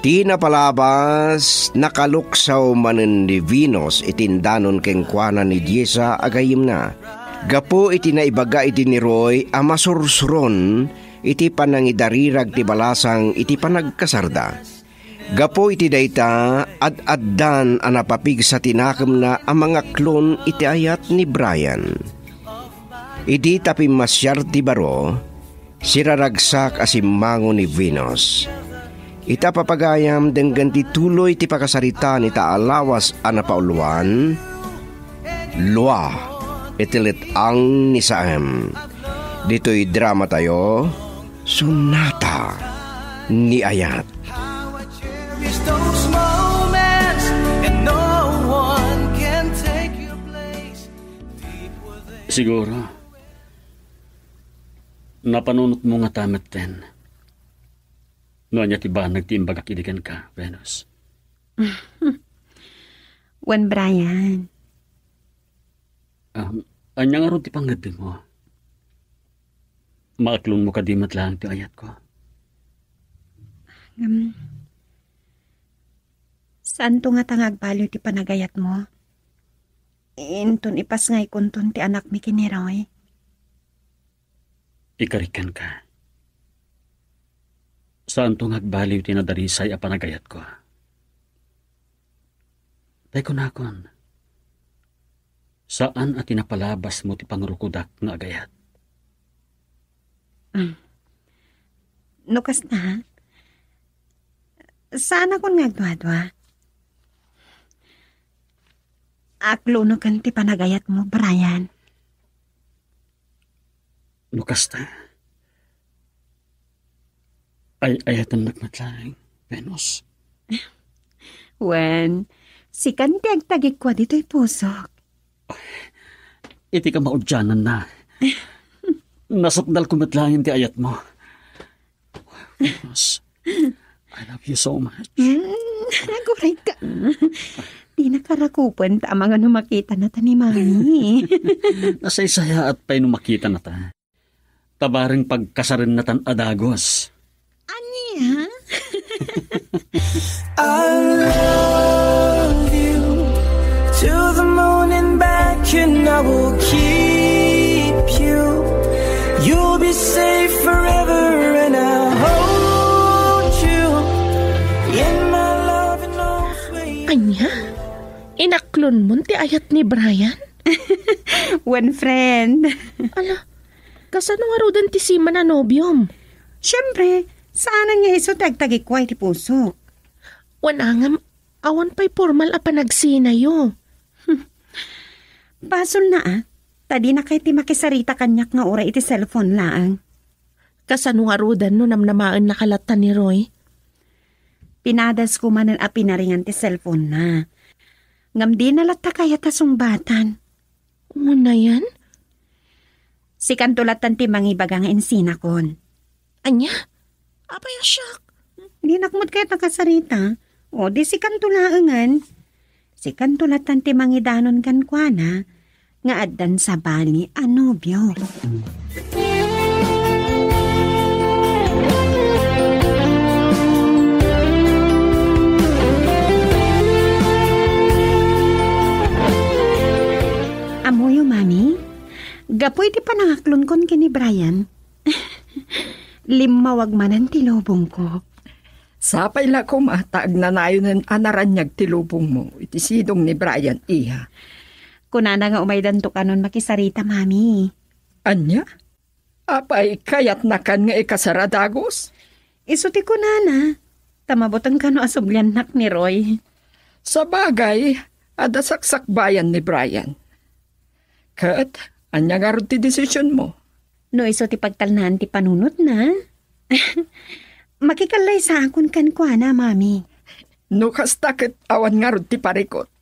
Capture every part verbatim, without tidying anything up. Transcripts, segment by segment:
Ti napalabas, nakaluksaw manen ni Venus iti indanon kenkuana ni Disa a gayyemna. Gapu iti naibaga idi ni Roy a masursuron iti panangidarirag ti balasang iti panagkasarda. Gapu iti dayta, ad-addan a napapigsa ti nakemna a mangaklon iti ayat ni Brian. Idi ta pimmasiar ti baro, siraragsak a simmango ni Venus. Ita papagayam denggen ti tuloy ti pakasarita ni ta a lawas a napauluan, lua iti let-ang ni Saem. Ditoy drama tayo, Sonata ni Ayat. How I cherish those moments, and no one can take your place. Siguro, napanunotmo ngata metten no ania ti banag ti imbagak idi kenka, Venus. Wen, Brian. Um, ania ngarud ti pangngeddengmo? Maaklonmo kadi met laeng ti ayatko? Um, saanto ngata nga agbaliw ti panagayatmo? Inton ipasngaykonton ti anakmi ken ni Roy. Ikarikkan ka. Saanto nga agbaliw ti nadarisay a panagayatko. Tay kunakon, saan a ti napalabasmo ti pangrukodak nga agayat. Mm. No kasta, saanakon nga agduadua. Aklonoken ti panagayatmo, Brian. No kasta, ay-ayatennak met laeng, Venus. Wen, sikan ti agtagikua ditoy pusok. Iti kamaudiananna, nasukdalko met laeng ti ayatmo. Venus, I love you so much. Mm, aguray ka. Di nakarakupen ta amangan no makita na ta ni Mami. Nasaysayaat pay no makita na ta. Ta bareng pagkasarenna tan a dagus. Ania? I love you to the moon and back, and I will keep you. You'll be safe forever, and I'll hold you in my loving arms. Ania? Inaklonmon ti ayat ni Brian? Wen, friend. Ala, kasano ngaruden ti siman a nobiom? Siempre, saanen nga isu ti agtagikua iti pusok. Wen, angam, awan pay formal a panagsinayo. Basolna a, ta dinakay ti makisarita kaniak nga uray iti cellphone laeng. Kasano ngaruden no namnamaennaka latta ni Roy? Pinadasko manen a pinaringan ti cellphone-na. Ngem dina latta kayat a sungbatan. Unayen? Sikanto lattan ti mangibaga nga insinakon. Ania? Apay a siak? Dinak met kayat a kasarita. O, di sikanto laengen. Sikanto lattan ti mangidanon kenkuana nga addan sabali a nobio. Ammoyo, Mami, gapu iti panangaklonkon ken ni Brian, limmawag manen ti lubongko. Sapay la koma ta agnanayonen a naraniag ti lubongmo iti sidong ni Brian, iha. Kunana nga umaydanto kanon makisarita, Mami. Ania? Apay, kayatnakan nga ikasar a dagus? Isu ti kunana, ta mabuteng kano a subliannak ni Roy. Sabagay, adda saksakbayan ni Brian. Ket, ania ngarud ti desisionmo? No isu ti pagtalnaan ti panunotna, makikallaysaakon kenkuana, Mami. No kasta ket awan ngarud ti parikut.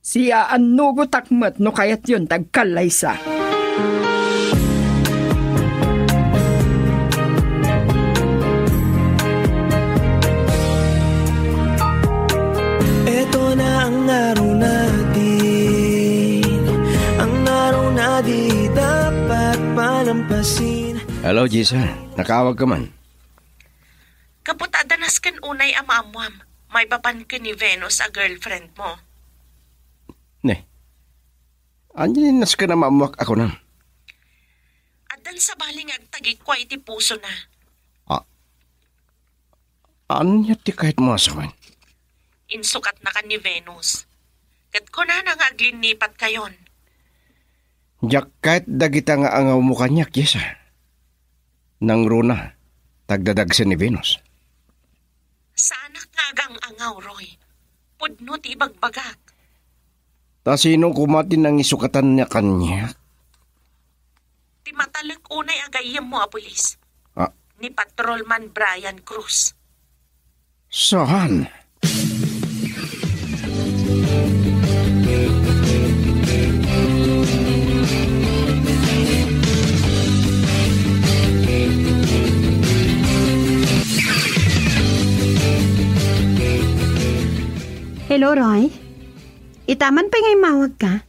Siaannugotak met no kayatyon ti agkallaysa. Ito na ang araw natin, ang araw na di dapat palampasin. Hello, Jisa. Nakaawag ka man? Gapu ta adda nas-, Ken unay a maammuam, maipapan ken ni Venus a girlfriend mo. Ne. Ania ti nasken a maammuak a kunam? Addan sabali nga agtagikua iti pusona. Ah, ania ti kayatmo a sawen? Insukatnakan ni Venus. Ket kunana nga aglinnipat kayon. Diak kayat dagita nga angawmo kaniak, Jessa. Nangruna, ta agdadagsen ni Venus. Saanak nga agang-angaw, Roy. Pudno ti ibagbagak. Ta sino koma ti nangisukatan niya kaniak? Ti matalek unay a gayyemmo a pulis. Ah. Ni Patrolman Brian Cruz. Saan? Hello, Roy. Ita man pay nga immawagka?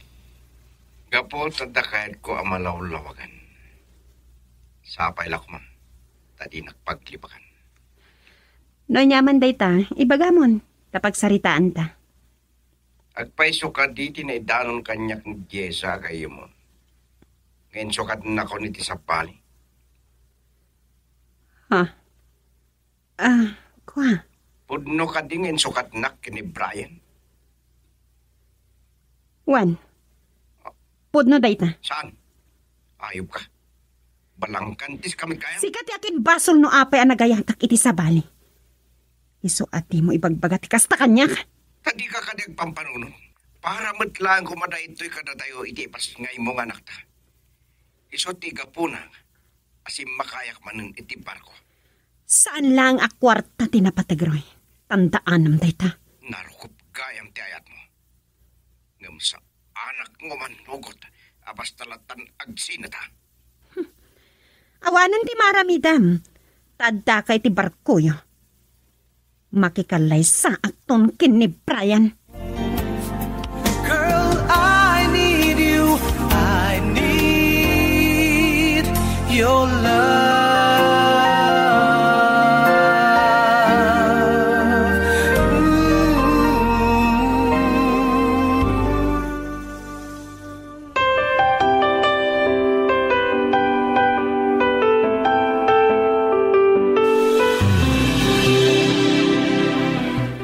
Gapu ta adda kayatko a malawlawagan. Sapay la koma, ta dinak paglipagan. No aniaman dayta, ibagamon, ta pagsaritaanta. Agpayso kadi ti naidanon kaniak ni Jessa a gayyemon? Nga insukatnakon iti sabali? Ha? Ah, kua. Pudno kadi nga insukatnak ken ni Brian? Wen. Pudno dayta. Saan? Ayub ka. Balangkantis kami kayam. Sika ti akin basol no apay a nagayatak iti sabali. Isu a dimo ibagbaga ti kasta kaniak. Ta dika kadi agpampanunot. Para met laeng koma daytoy kadatayo iti ipasngaymo nga anakta. Isu ti gapuna a simmakayak manen iti barko. Saan laeng a kuarta ti napateg, Roy. Tandaanem dayta. Narukop gayam ti ayatmo. Ngem saanak nga umanugot a basta lattan agsinata. Awanen ti maaramidem. Ta addaka iti barkoyo. Makikallaysaakton ken ni Brian. Girl, I need you. I need your love. Mm.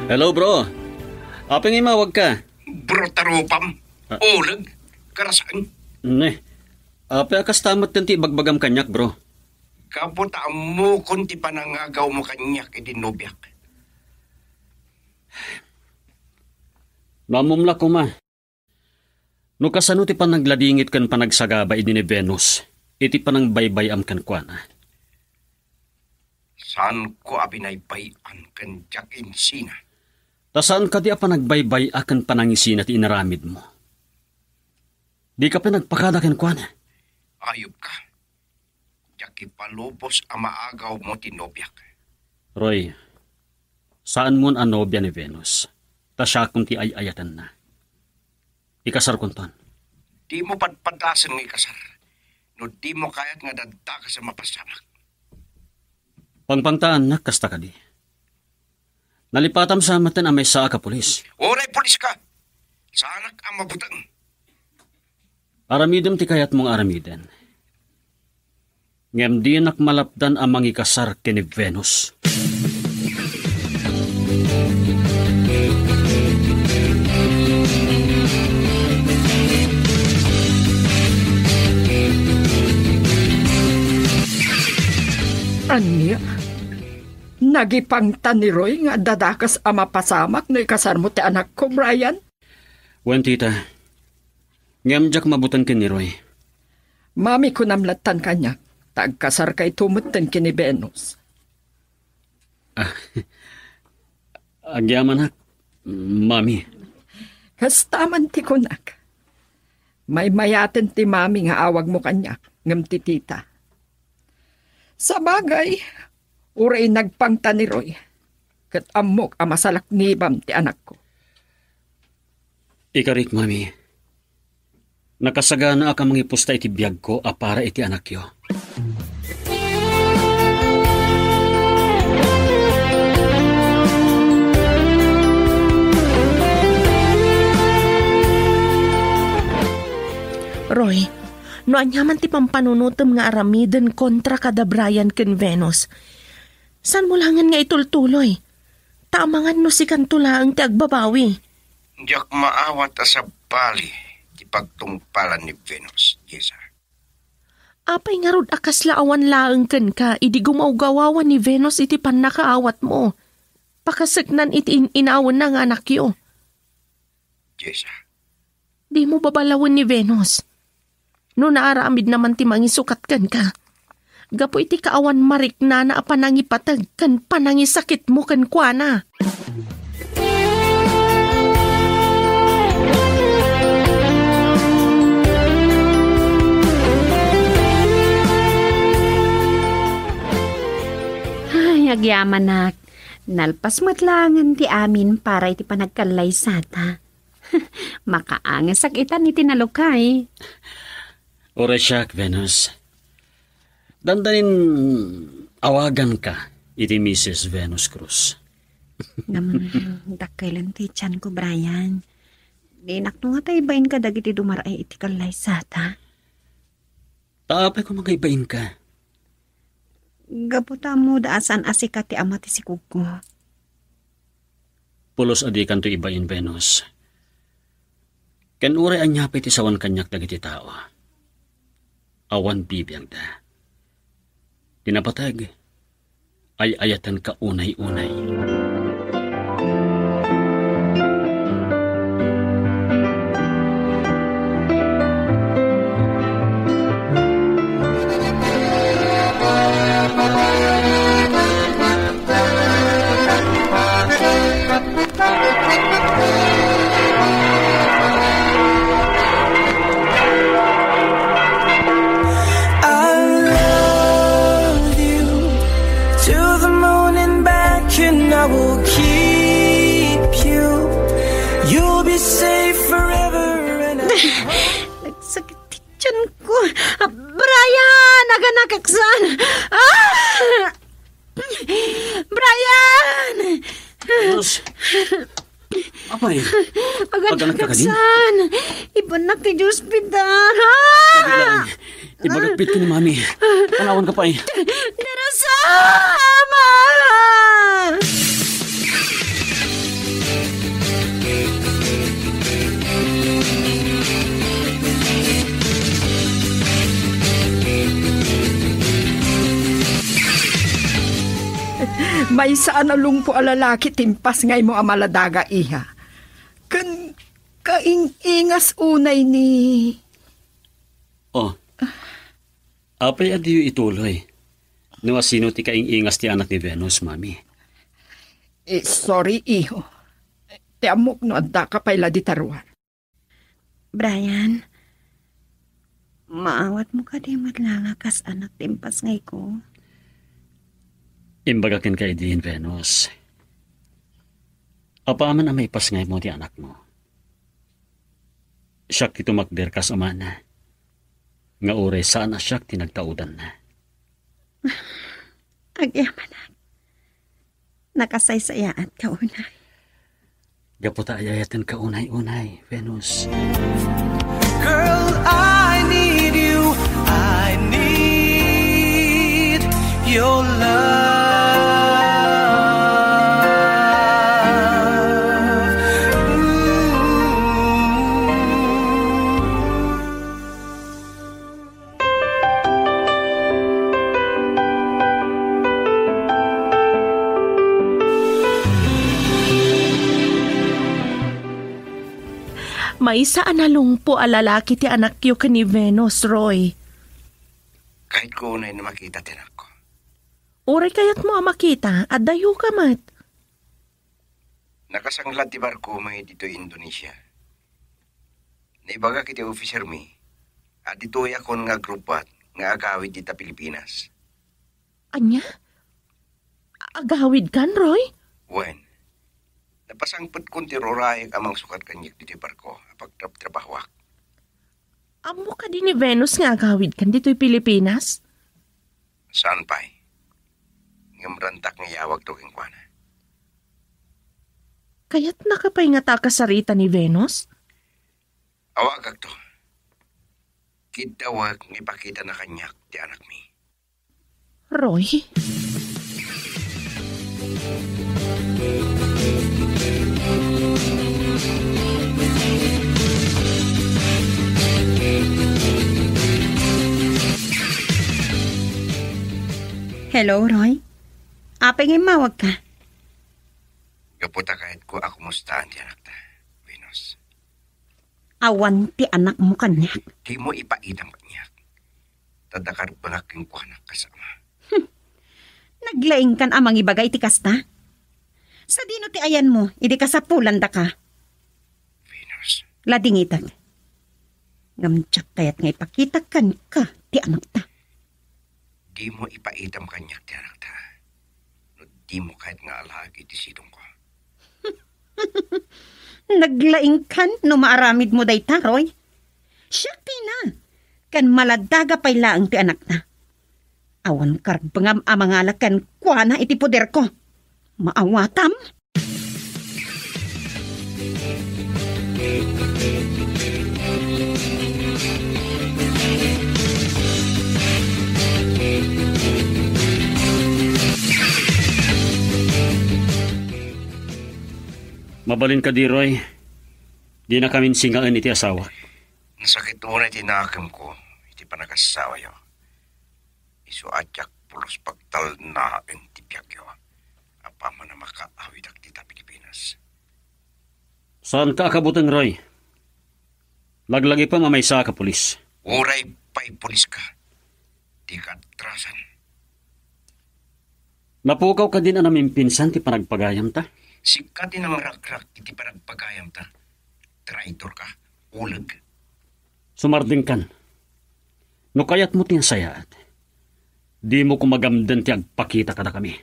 Hello, bro. Apay nga immawagka? Bro, tarupam. Ah. Uleg. Karasaan. Ne. Apay a kasta met ti ibagbagam kaniak, bro? Gapu ta ammokon ti panangagawmo kaniak iti nobiak. No ammom la koma. No kasano ti panagladingit ken panagsagaba idi ni Venus iti panangbaybay-am kenkuana? Saanko a binaybay-an ken diak insina. Ta saan kadi a panagbaybay-a ken panangisina ti inaramidmo? Dika pay nagpakada kenkuana? Ayub ka. Diak ipalubos a maagawmo ti nobiak. Roy, saanmon a nobia ni Venus, ta siakon ti ay-ayatenna. Ikasarkonton. Dimo padpadasen nga ikasar, no dimo kayat nga addakas a mapasamak. Pangpangtaannak kasta kadi. Nalipatam sa metten a maysaak a pulis. Uray pulis ka, saanak a mabuteng. Aramidem ti kayatmo nga aramiden. Ngem dinak malapdan a mangikasar ken ni Venus. Ania? Nagipangta ni Roy nga adda dakes a mapasamak no ikasarmo ti anakko, Brian? Wen, tita. Ngem diak mabuteng ken ni Roy. Mami, kunam lattan kaniak, ta agkasarkayto metten ken ni Venus. Ah, agyamanak, mami. Kasta man ti kunak. Maymayaten ti mami nga awagmo kaniak, ngem ti tita. Sabagay, uray nagpangta ni Roy, ket ammok a masalaknibam ti anakko. Ikarik, mami. Nakasaganaak a mangipusta iti biagko a para iti anakyo. Roy, no ania man ti pampanunotem nga aramiden kontra kada Brian ken Venus, saanmo laengen nga itultuloy. Ta amangan no sikanto laeng ti agbabawi. Diak maawat a sabali ti pagtungpalan ni Venus, Jessa. Apay ngarud a kasla awan laeng kenka idi gumawgawawan ni Venus iti pannakaawatmo? Pakaseknan iti in-inawenna nga anakyo. Jessa. Dimo babalawen ni Venus. No naaramidna man ti mangisukat kenka, gapu iti kaawan mariknana a panangipateg ken panangisakitmo kenkuana. Ay, agyamanak. Nalpas met laengen ti amin para iti panagkallaysata. Makaangesak itan iti nalukay. Uray siak, Venus. Dandanin awaganka iti Missus Venus Cruz. Ngem, dakkel ti tianko, Brian. Dinak no nga ta ibain kadagiti dumaraay iti kallaysata. Ta apay koma nga ibainka? Gapu ta ammoda a saan a sika ti ama ti sikogko. Pulos a dikanto ibain, Venus. Ken uray ania pay ti sawen kaniak dagiti tao, awan bibiangda. Ti napateg, ay-ayatenka unay-unay. I love you to the moon and back, and I will keep you. You'll be safe forever, and I Nagsakit ti tianko. Ah, Brian! Aganakaksan! Ah! Brian! Sus! Apay, aganakaksan! Ibanak ti ospital! Ah! Ibagak pit ken ni Mami. Panawanka pay. Darasama! Maysa a nalungpo a lalaki ti impasngaymo a maladaga, iha. Ken kaing-ingas unay ni Oh. Apay a diyo ituloy? No asino ti kaing-ingas ti anak ni Venus, Mami? Eh, sorry, iho. Ti ammok no addaka pay la dita ruar. Brian, maawatmo kadi met la nga kas anak ti impasngayko? Imbaga kenka idin, Venus. Apaman a maipasngaymo ti anakmo. Siak ti tumakder kas amana, nga uray saan a siak ti nagtaudanna. Agyamanak, nakasaysayaatka unay. Gapu ta ay-ayatenka unay-unay, Venus. Girl, I need you. I need your love. Ooh. Maysa a nalungpo a lalaki ti anakyo ken ni Venus, Roy. Kayatko unay a makita ti anakko. Uray kayatmo a makita, addayoka met. Nakasanglad ti barkomi ditoy Indonesia. Naibagak iti officermi a ditoyakon nga agrubbat nga agawid dita Pilipinas. Ania? Agawidkan, Roy? Wen, napasangpetkon ti rurayak a mangsukat kaniak ditoy barko a pagtrabtrabahoak. Ammo kadi ni Venus nga agawidkan ditoy Pilipinas? Saan pay. Ngem rantak nga iyawagto kenkuana. Kayatnaka pay ngata a kasarita ni Venus? Awagakto. Kiddawek nga ipakitana kaniak ti anakmi. Roy? Hello, Roy? Apay nga immawagka? Gapu ta kayatko a kumustaan ti anakta, Venus. Awan ti anakmo kaniak. Dimo ipaitam kaniak. Ta dakarbengak kenkuana kas ama. Naglaingkan a mangibaga iti kasta? Sadino ti ayanmo idi kasapulandaka? Venus. Ladingitak. Ngem diak kayat nga ipakitak kenka ti anakta. Dimo ipaitam kaniak ti anakta no dimo kayat nga alaek iti sidongko. Naglaingkan no maaramidmo dayta, Roy. Siak tina. Ken maladaga pay laeng ti anakta. Awan karbengam a mangala kenkuana iti poderko. Maawatam? Mabalin kadi, Roy, dinakamin singaen iti asawak. Nasakit unay ti nakemko iti panagasawayo. Isu a diak pulos pagtalnaen ti biagyo. Apaman a makaawidak dita Pilipinas. Saanka a kabuteng, Roy. Laglagipem a maysaak a pulis. Uray pay puliska, dika atrasan. Napukaw kadin a namimpinsan ti panagpagayamta? Sika ti nangrakrak iti panagpagayamta. Traitorka, uleg. Sumardengkan. No kayatmo ti nasayaat, dimo koma gamden ti agpakita kadakami.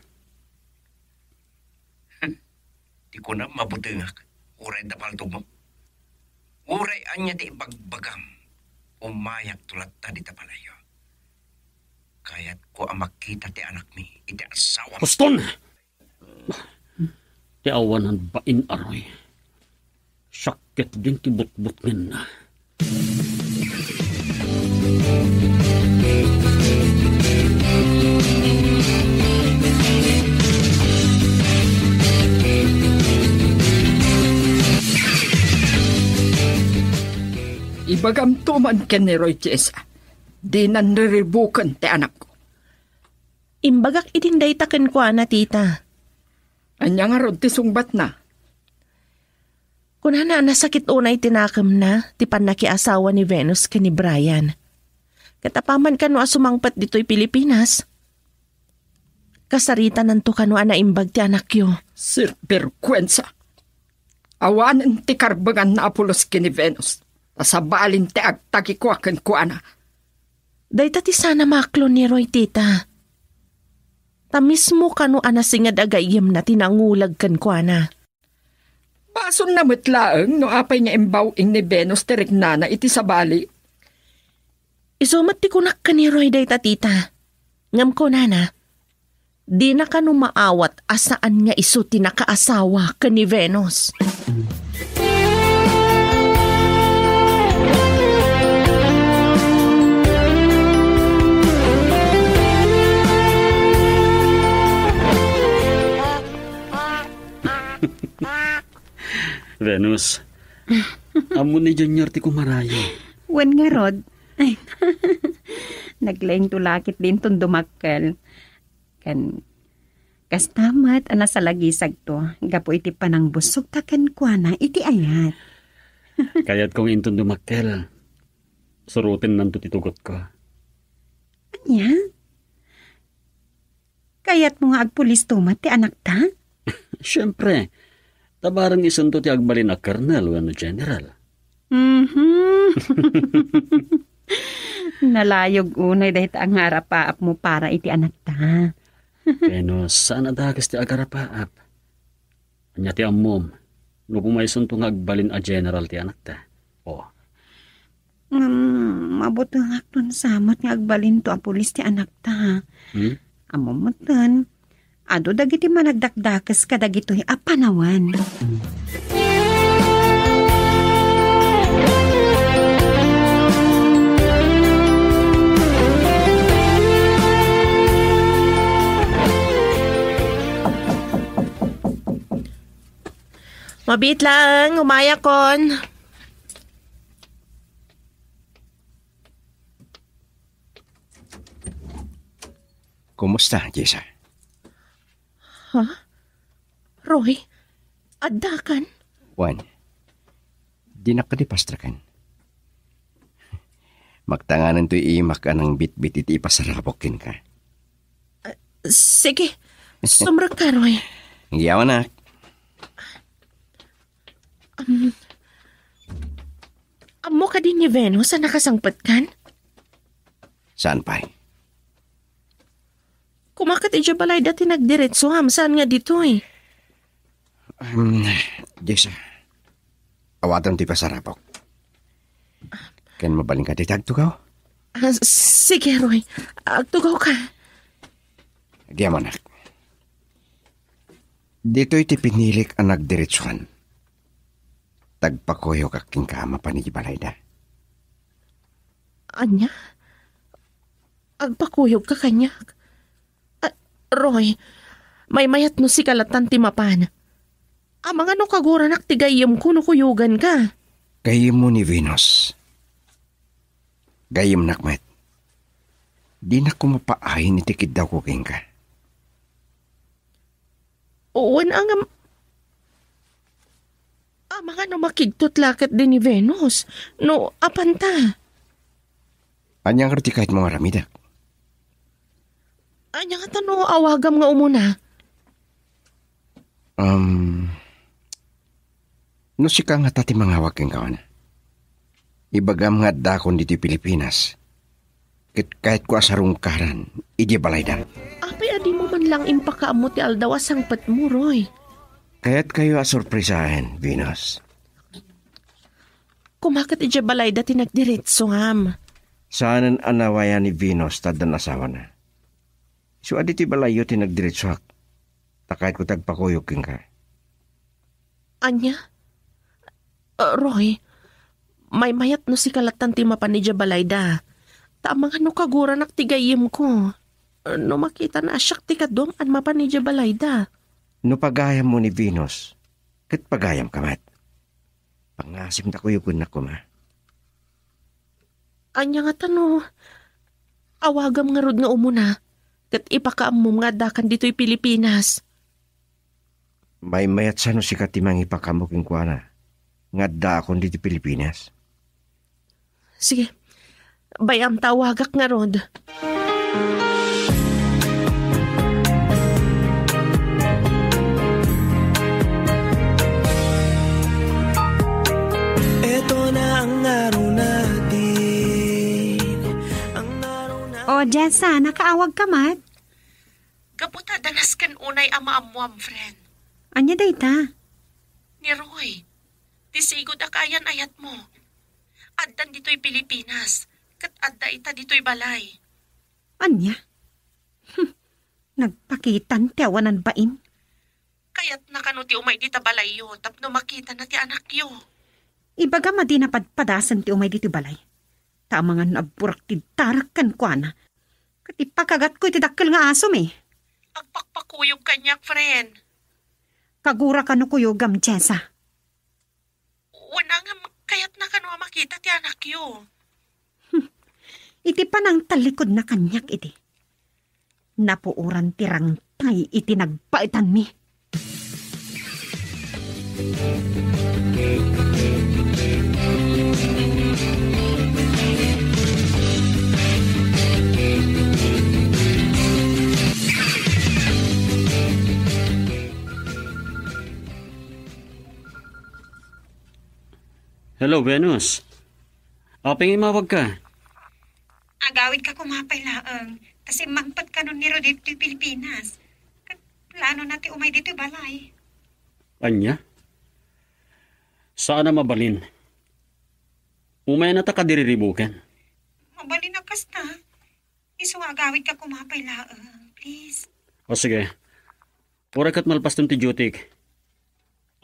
Ti kunam, mabutengak, uray adda paltogmo. Uray ania ti ibagbagam, umayakto latta dita balayyo. Kayatko a makita ti anakmi iti asawa. Huston! Ti awanan bain a Roy. Siak ketdin ti butbutngenna. Ibagamto man ken ni Roy Chiesa, dinan riribuken ti anakko. Imbagak idin dayta kenkuana, tita. Ania ngarud ti sungbatna? Kunana a nasakit unay ti nakemna ti pannakiasawa ni Venus ken ni Brian. Ket apaman kano a sumangpet ditoy Pilipinas, kasaritananto kano a naimbag ti anakyo. Sinberguensa! Awanen ti karbenganna a pulos ken ni Venus, ta sabalin ti agtagikua kenkuana. Dayta ti sana maklon ni Roy, tita. Ta mismo kano a nasinged a gayyemna ti nangulag kenkuana. Basonna met laeng no apay nga imbaw-ing ni Venus ti riknana iti sabali. Isu met ti kunak ken ni Roy dayta, tita. Ngem kunana, dina kano maawat a saan nga isu ti nakaasawa ken ni Venus. Venus, ammo ni Junior ti kumarayo. Wen ngarud. Ay, naglaingto lakit dinton dumakkel. Ken kasta met a nasalagisagto gapu iti panangbusogta kenkuana iti ayat. Kayatko nga inton dumakkel, surotennanto ti tugotko. Ania? Kayatmo nga agpulisto met ti anakta? Siempre, ta bareng isunto ti agbalin a kernel wenno general. Mhm. Nalayog unay dayta a ngarapaapmo para iti anakta. Wenno, saan a dakes ti agarapaap? Ania ti ammom, no pumaysunto nga agbalin a general ti anakta? O. Ngem, mabutengak no sa met nga agbalinto a pulis ti anakta. Hmm? Ammom metten, adu dagiti managdakdakes kadagitoy a panawen. Abit lang, umayakon. Kumusta, Jessa? Ha? Roy, addakan? Wen, dinak kadi pastraken. Magtanganen toy imak a nangbitbit iti ipasarapok kenka. Ah, sige. Sumrekka, Roy. Agyamanak. Um, ammo kadi ni Venus a nakasangpetkan? Saan pay? Koma ket idiay balayda ti nagdiretsoam, saan nga ditoy? Um, Jessa, awatem ti pasarapok. Ken mabalinka dita agtugaw? Ah, s-, sige, Roy. Agtugawka. Agyamanak. Ditoy ti pinilik a nagdiretsoan. Tagpakuyogak kenka a mapan idiay balayda. Ania? Agpakuyogka kaniak? Ah, Roy, maymayat no sika lattan ti mapan. Amangan no kaguranak ti gayyemko no kuyoganka. Gayyemmo ni Venus. Gayyemnak met. Dinak koma paayen iti kiddawko kenka. Wen, angam-, amangan no makigtot la ketdi ni Venus. No, apanta? Ania ngarud ti kayatmo nga aramidek? Ania ngata no awagam nga umuna? Um, no sika ngata ti mangawag kenkuana, ibagam nga addaakon ditoy Pilipinas, ket kayatko a sarungkaran idiay balayda. Apay a dimo man lang impakaammo ti aldaw a sangpetmo, Roy? Kayatkayo a sorpresaen, Venus. Koma ket idiay balayda ti nagdiretsoam. Saanen a nawayan ni Venus ta addan asawana. Isu a ditoy balayyo ti nagdiretsoak, ta kayatko ti agpakuyog kenka. Ania? Ah, Roy, maymayat no sika lattan ti mapan idiay balayda. Ta amangan no kaguranak ti gayyemko. No makitana a siak ti kaduam a mapan idiay balayda. No pagayammo ni Venus, ket pagayamka met. Pangngasim ta kuyogennak koma. Ania ngata no awagam ngarud nga umuna, ket ipakaammom nga addakan ditoy Pilipinas? Maymayat sa no sika ti mangipakaammo kenkuana nga addaakon ditoy Pilipinas. Sige. Bay-am ta awagak ngarud. Eto na ang araw natin. Ang araw na- O, Jessa, nakaawag ka met? Gapu ta adda nasken unay a maammoam, friend. Ania dayta? Ni Roy, ti sigud a kaayan-ayatmo. Addan ditoy Pilipinas, ket adda ita ditoy balay. Ania? Hmm, nagpakitan ti awanan bain. Kayatna kano ti umay dita balayyo tapno makitana ti anakyo. Ibagam a dina padpadasen ti umay ditoy balay. Ta amangan no agburak ti darak kenkuana, ket ipakagatko iti dakkel nga asom, eh. Agpakpakuyog kaniak, friend. Kagura kano kuyogam, Jessa. Wen, angam, kayatna kano a makita ti anakyo. Hmm. Iti panangtallikudna kaniak idi, napuoran ti rangtay iti nagbaetanmi. Hello, Venus. Apay nga imawagka? Agawidka koma pay laeng, ta simmangpet kanon ni Roy ditoy Pilipinas. Ket planona ti umay ditoy balay. Ania? Saan a mabalin. Umayna ta kadiriribuken. Mabalin a kasta. Isu nga agawidka koma pay laeng, please. O sige. Uray ket malpaston ti dutyk,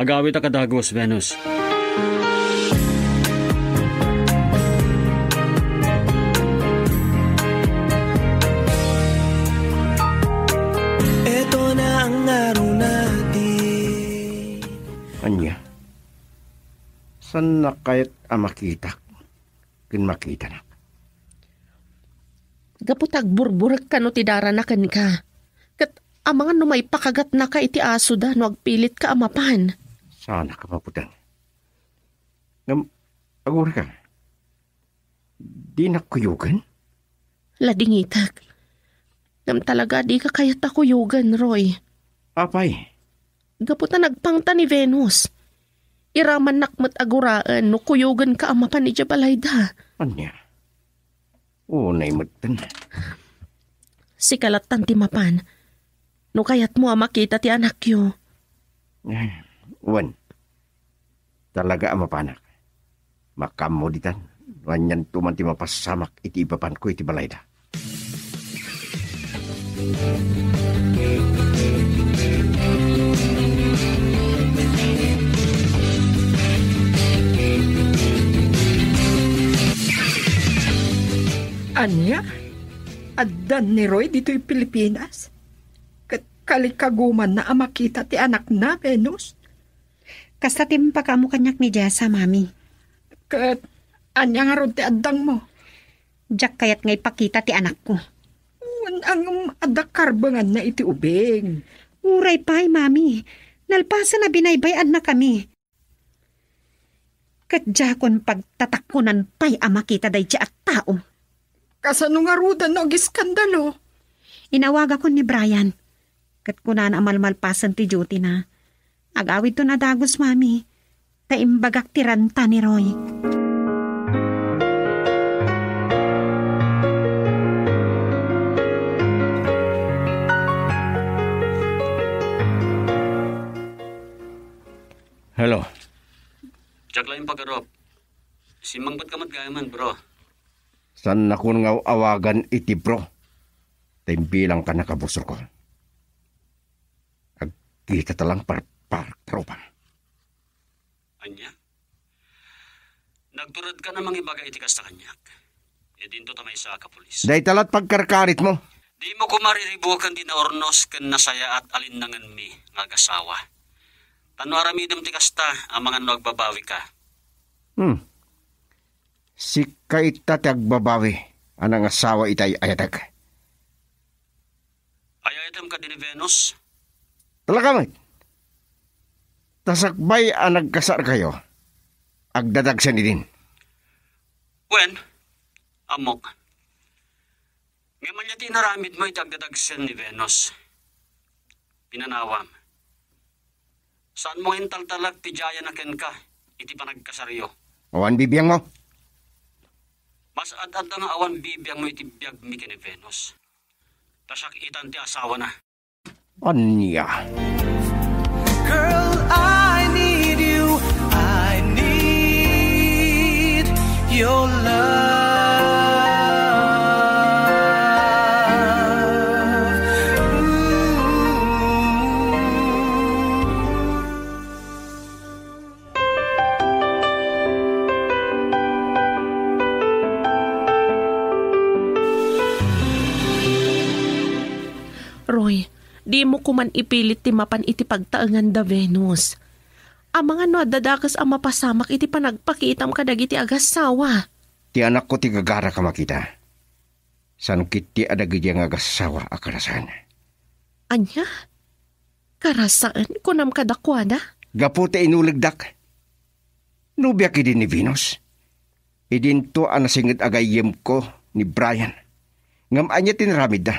agawidka a dagus, Venus. Eto na ang araw natin. Ania? Saannak kayat a makitak ken makitanak? Gapu ta agburburek kano ti darana kenka. Ket amangan no maipakagatnaka iti asoda no agpilitka a mapan. Saanak a maputeng. Ngem, agurayka, dinak kuyogen? Ladingitek. Ngem talaga, dika kayat a kuyogen, Roy. Apay? Gapu ta nagpangta ni Venus. Iramannak met a guraen no kuyogenka a mapan idiay balayda. Ania? Unay metten. Sika lattan ti mapan. No kayatmo a makita ti anakyo. Eh, wen. Talaga a mapanak. Makaammo ditan, no anianto man ti mapasamak iti ipapanko iti balayda. Ania? Addan ni Roy ditoy Pilipinas? Ket kalikagumanna a makita ti anakna, Venus? Kasta ti impakaammo kaniak ni Jessa, Mami. Ket ania ngarud ti addangmo? Diak kayat nga ipakita ti anakko. Wen, ngem adda karbenganna iti ubing. Uray pay, Mami. Nalpasen a binaybay-annakami. Ket diakon pagtatakkonan pay a makita daydiay a tao. Kasano ngaruden no agiskandalo? Inawagakon ni Brian. Ket kunana a malmalpasen ti duty-na. Agawidton a dagus, Mami, ta imbagak ti ranta ni Roy. Hello. Diak laeng pagarup. Simmangpetka met gayamen, bro. Saannakon nga aw-awagan iti bro. Ta imbilangka na kabusor ko. Agkita ta lang par-, par-, tropam. Ania? Nagturedka a mangibaga iti kasta kaniak. Idinto ta maysa a kapulis. Dayta la't pagkarkaritmo. Dimo koma riribuken ti naurnos ken nasayaat a linnangenmi nga agasawa. Ta no aramidem ti kasta, amangan no agbabawika. Hmm. Sika ita ti agbabawi a nangasawa iti ay-ayatek. Ay-ayatem kadi ni Venus? Talaga met. Ta sakbay a nagkasarkayo, agdadagsen idin. Wen, ammok. Ngem ania ti inaramidmo iti agdadagsen ni Venus? Pinanawam. Saanmo nga intaltalek ti diayana kenka iti panagkasaryo. Awan bibiangmo. Mas ad-adda nga awan bibiangmo iti biagmi ken ni Venus. Ta siak itan ti asawana. Ania? Girl, I need you. I need your love. Ooh. Roy, dimo koman ipilit ti mapan iti pagtaengan da Venus. Amangan no adda dakes a mapasamak iti panagpakitam kadagiti agassawa. Ti anakko ti gagarak a makita. Saan ketdi a dagidi nga agassawa a karasaen. Ania? Karasaen, kunam kadakuada? Gapu ta inulegdak. Nobiak idi ni Venus. Idinto a nasinged a gayyemko ni Brian. Ngem ania ti inaramidda?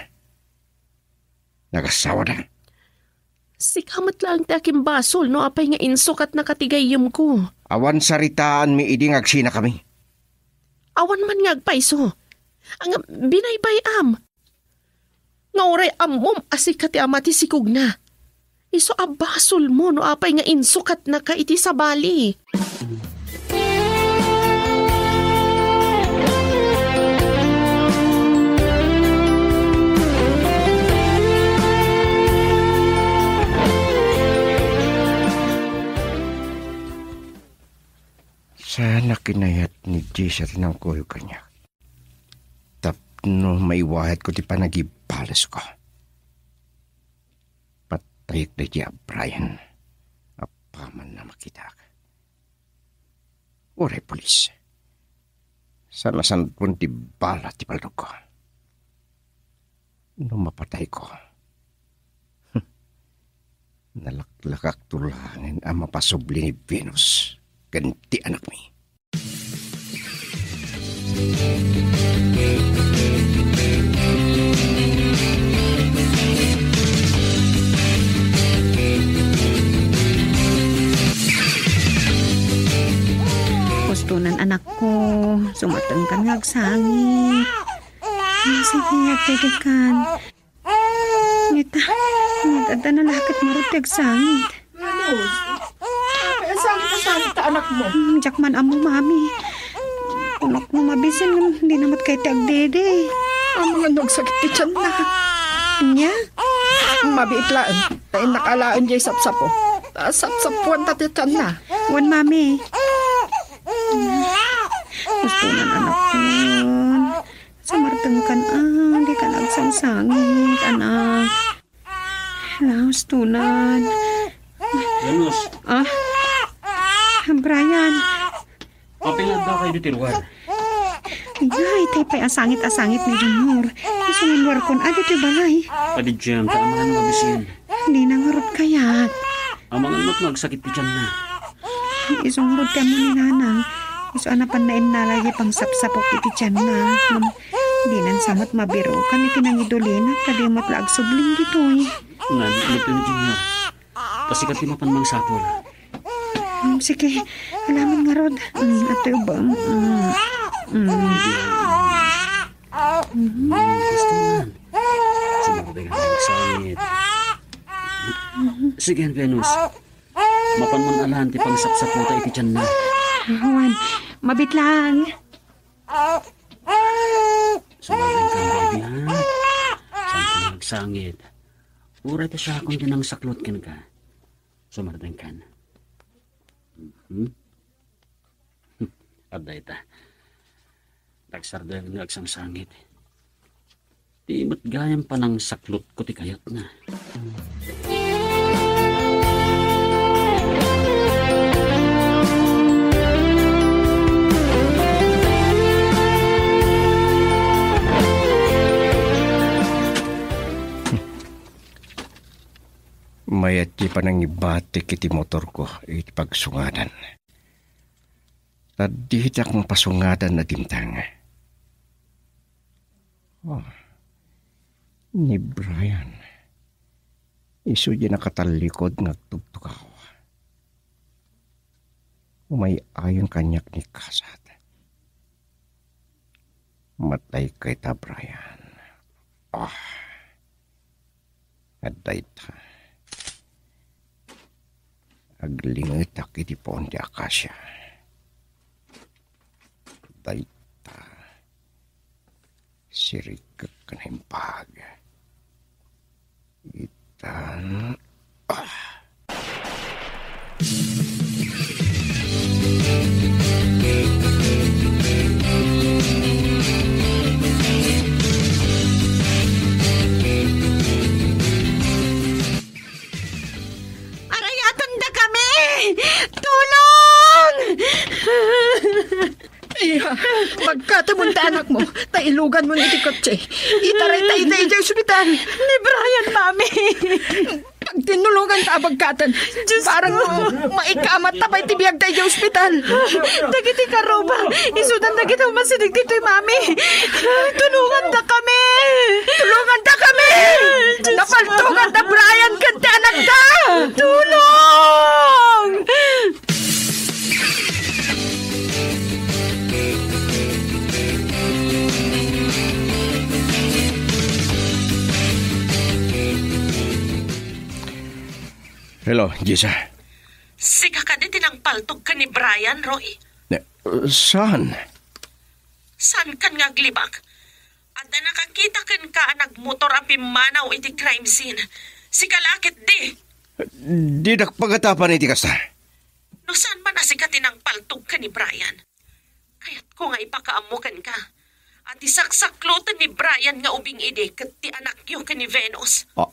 Nagassawada. Sika met laeng ti akimbasol no apay nga insukatnaka ti gayyemko. Awan saritaanmi idi nga agsinakami. Awan man nga agpayso. Ngem binaybay-am. Nga uray ammom a sika ti ama ti sikogna. Isu a basolmo no apay nga insukatnaka iti sabali. Saan a kinayat ni Jessa ti nangkuyog kaniak tapno maiwayatko ti panagibalesko. Patayek daydi a Brian, apaman a makitak. uray pulis. Saan-saan ti bala ti paltogko. No mapatayko, nalaklakakto laengen a mapasubli ni Venus ken ti anakmi. Hustonan, anakko, sumartengkan nga agsangit. Ah, sige, agtedkan. Ngeta, nagad-adda na la ket ngarud ti agsangit. Venus, apay a sangit a sangit ta anakmo? Hmm, diak man ammo, Mami. Kunok no mabisin, dina met kayat ti agdede. Amangan no agsakit ti tianna. Ania? Mabiit laeng, ta innak alaen diay sapsapo. Ta sapsapuanta ti tianna. Wen, Mami. Hustonan, anakko. Sumartengkan, ah, dikan agsangsangit, anak. Hala, hustonan. Venus. Ah? Brian. Apay nga addakayo ditoy lugar? Ay, tay pay a sangit a sangit ni Junior. Isu nga lugarkon, adu ti balay. Padidian, ta amangan no mabisin. Dina ngarud kayat. Amangan met no agsakit ti tianna. Isu ngarud ti ammo ni Nanang. Isu a napanna innala diay pangsapsapok iti tianna. Ngem dinan sa met mabirukan iti nangidulina, ta di met la agsubling ditoy. Ngan, iti ni Junior. Ta sika ti mapan mangsapul. Hmm, sige, alaman ngarud. Hmm, atoy ubang. Hmm. Hmm. Hmm, gusto man. Sumabay ka ng sangit. Sige, Venus. Mapan man alaen ti pangsapsapota iti tianna. Wen, mabiit lang. Sumartengkan, baby, ha? Saan ka nagsangit? Uray ta siakon ti nangsaklot kenka. Sumartengkan. Mhm. Adda ita. Nagsardeng nga agsangsangit. Di met gayam panangsaklotko ti kayatna. Mayat ti panangibatik iti motorko iti pagsungadan. Ta ditak mapasungadan a dimteng. Oh, ni Brian. Isu diay nakatallikod nga agtugtugaw. Umay-ayon kaniak ni Kasat. Matayka ita, Brian. Ah. Adda ita. Aglingetak iti puon ti akasia. Dayta. Sirikek ken naimbag. Itan. Ah! Arayaten dakami! Tulong! Iya, magkatemon ta anakmo, ta iluganmon iti kotse. Itaray ta ida idiay ospital. Ni Brian, Mami. Pagtinulongan ta a bagkaten. Diyos ko. Barang maikamat ta pay ti biag ta idiay ospital. Dagiti karuba, isudan dagiti umasideg ditoy, Mami. Tulongan dakami. Tulongan dakami. Diyos ko. Napaltogan da Brian ken ti anakda. Tulong! Hello, Jessa. Sika kadi ti nangpaltog ken ni Brian, Roy? Ne, saan? Saankan nga aglibak? Adda nakakita kenka a nagmotor a pimmanaw iti crime scene. Sika la ketdi. Dinak pagatapan iti kasta. No saan man a sika ti nangpaltog ken ni Brian, kayatko nga ipakaammo kenka a ti saksakloten ni Brian nga ubing idi ket ti anakyo ken ni Venus. Ah,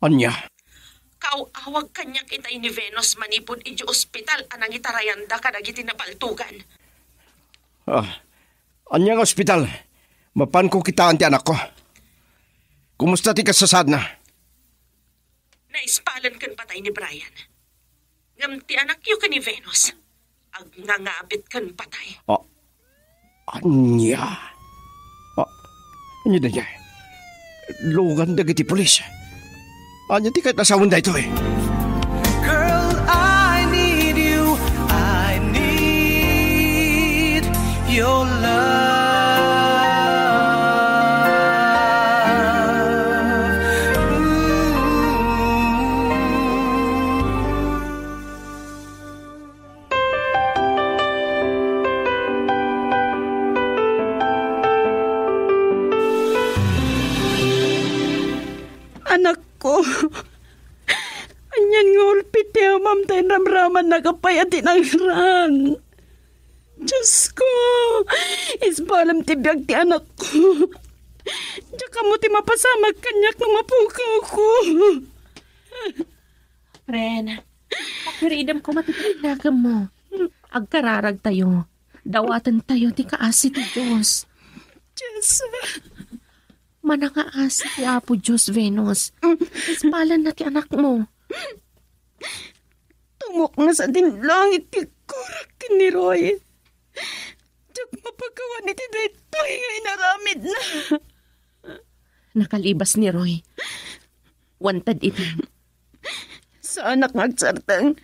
ania? Nakaaw-awag kaniak itay ni Venus manipud idiay ospital a nangitarayanda kadagiti nabaltogan. Ah, ania nga ospital? Mapanko kitaan ti anakko. Kumusta ti kasasaadna? Naispalan ken patay ni Brian. Ngem ti anakyo ken ni Venus, agngangabit ken patay. Ah, ania? Ah, ania daydiay? Lugan dagiti pulis. Ania ti kayat a sawen daytoy? Girl, I need you. I need your love. Ooh. Anakko, anian nga ulpit ti amam ta inramramannaka pay a tinangrang. Diosko, ispalam ti biag ti anakko. Diak ammo ti mapasamak kaniak no mapukawko. Ren, pakiridem koma ti kinakemmo. Agkararagtayo. Dawatentayo ti kaasi ti Dios. Jessa. Manangaasi ti Apo Dios, Venus. Ispalanna ti anakmo. Tumukngas a din langit ti aggurak ken ni Roy. Diak mapakawan iti daytoy nga inaramidna. Nakalibas ni Roy. Wanted iti. Saanak nga agsarteng.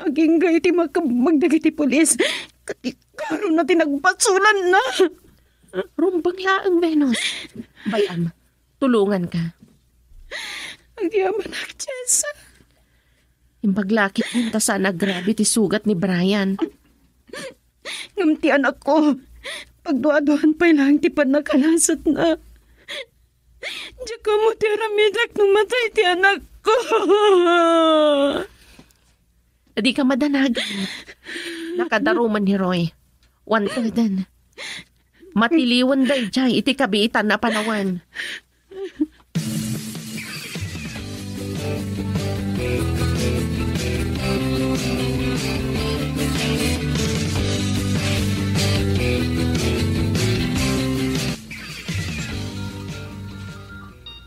Agingga iti makabmag dagiti pulis. Ket ikaruna ti nagbasolanna. Rumbeng laeng, Venus. Bay-am, tulonganka. Agyamanak, Jessa. Imbag laketmin ta saan a grabe ti sugat ni Brian. Ngem ti anakko, pagduaduan pay laeng ti pannakalasatna. Diak ammo ti aramidak no matay ti anakko. Dika madanagan. Nakadaruman ni Roy. Wanteden. Matiliwen daydiay iti kabiitan a panawen.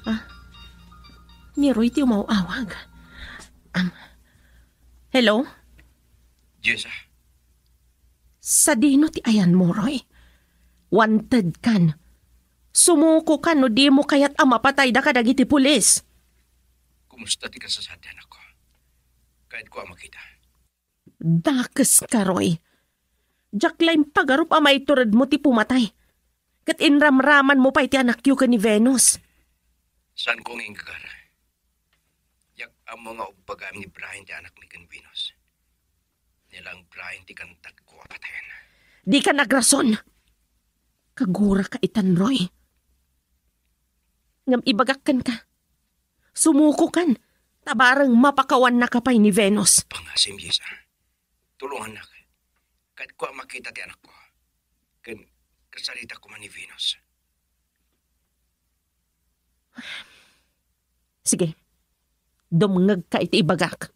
Ah, ni Roy ti umaw-awag. Am, hello? Jessa? Sadino ti ayanmo, Roy? Wanted kan. Sumuko kan no dimo kayat a mapatayda kadagiti pulis. Kumusta ti kasasaad ti anakko? Kayatko a makita. Dakes ka, Roy. Diak la impagarup a maituredmo ti pumatay. Ket inramramanmo pay ti anakyo ken ni Venus. Saanko nga inggagar. Diak ammo nga ubbagaem ni Brian ti anakmi ken Venus. Ni laeng Brian ti kantadko a patayen. Dika nagrason. Kaguraka itan, Roy. Ngem ibagak kenka. Sumuko kan, ta bareng mapakawannaka pay ni Venus. Pangasim, Jessa. Tulongannak. Kayatko a makita ti anakko. Ken kasalita koma ni Venus. Sige. Dumngegka iti ibagak.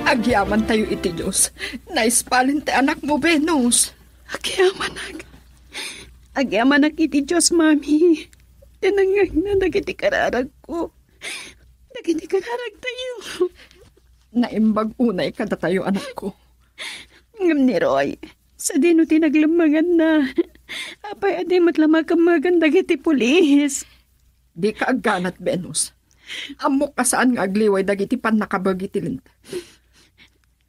Agyamantayo iti Dios. Naispalen ti anakmo, Venus. Agyamanak. Agyamanak iti Dios, Mami. Tinengngegna dagiti kararagko. Dagiti kararagtayo. Naimbag unay kadatayo, anakko. Ngem ni Roy, sadino ti naglemmenganna? Apay a di met la makemmegan dagiti pulis? Dika agganat, Venus. Ammok a saan nga agliway dagiti pannakabaga iti linteg.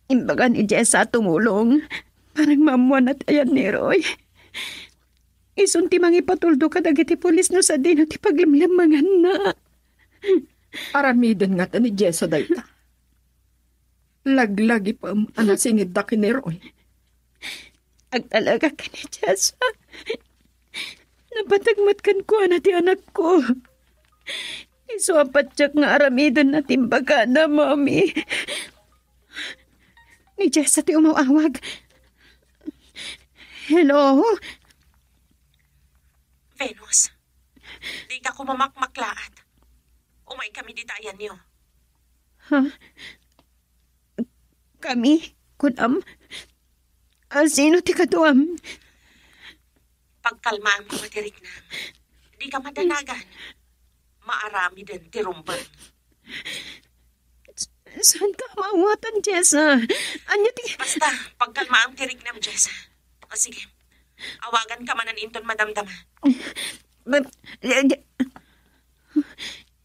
Imbaga ni Jessa a tumulong. Bareng maammoanna ti ayan ni Roy. Isun ti mangipatuldo kadagiti pulis no sadino ti paglemlemmenganna. Aramiden ngata ni Jessa dayta. Laglagipem a nasingidda ken ni Roy. Agtalagak ken ni Jessa. Napateg met kenkuana ti anakko. Isu a patiek nga aramidenna ti imbagana, Mami. Ni Jessa ti umaw-awag. Hello? Venus, dika koma makmaklaat. Umaykami dita ayanyo. Ha? Kami? Kunam? A, sino ti kaduam? Pagkalmaam koma ti riknam. Dika madanagan. Maaramiden ti rumbeng. Saanka a maawatan, Jessa? Ania ti... Basta, pagkalmaam ti riknam, Jessa. O, sige. Awaganka manen inton madamdama.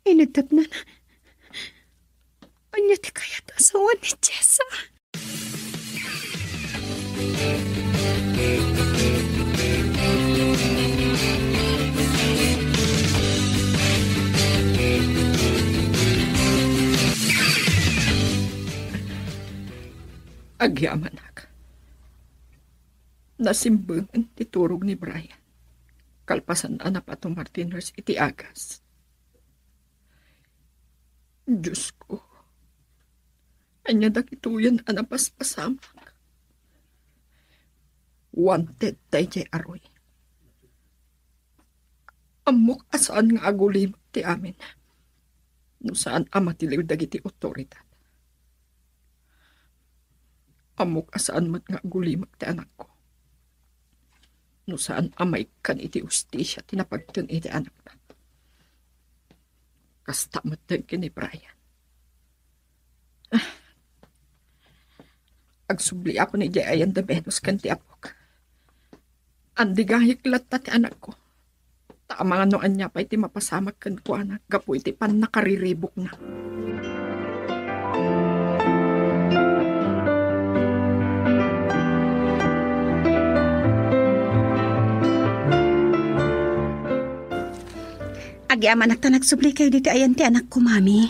Inigtatnan. Ania ti kayat a sawen ni Jessa? Agyamanak. Nasimbengan ti turog ni Brian kalpasan a napatumar ti nurse iti agas. Diosko, ania dagitoyen a napaspasamak? Wanted daydiay a Roy. Ammok a saan nga agulimek ti amin no saan a matiliw dagiti otoridad. Ammok a saan met nga agulimek ti anakko no saan a maikkan iti hustisia ti napagten iti anakna. Kasta met ken ni Brian. Ah. Agsubliakon idiay ayan da Venus ken ti apok. Andigayek latta ti anakko. Ta amangan no ania pay ti mapasamak kenkuana gapu iti pannakariribukna. Agyamanak ta nagsublikayo ditoy ayan ti anakko, Mami.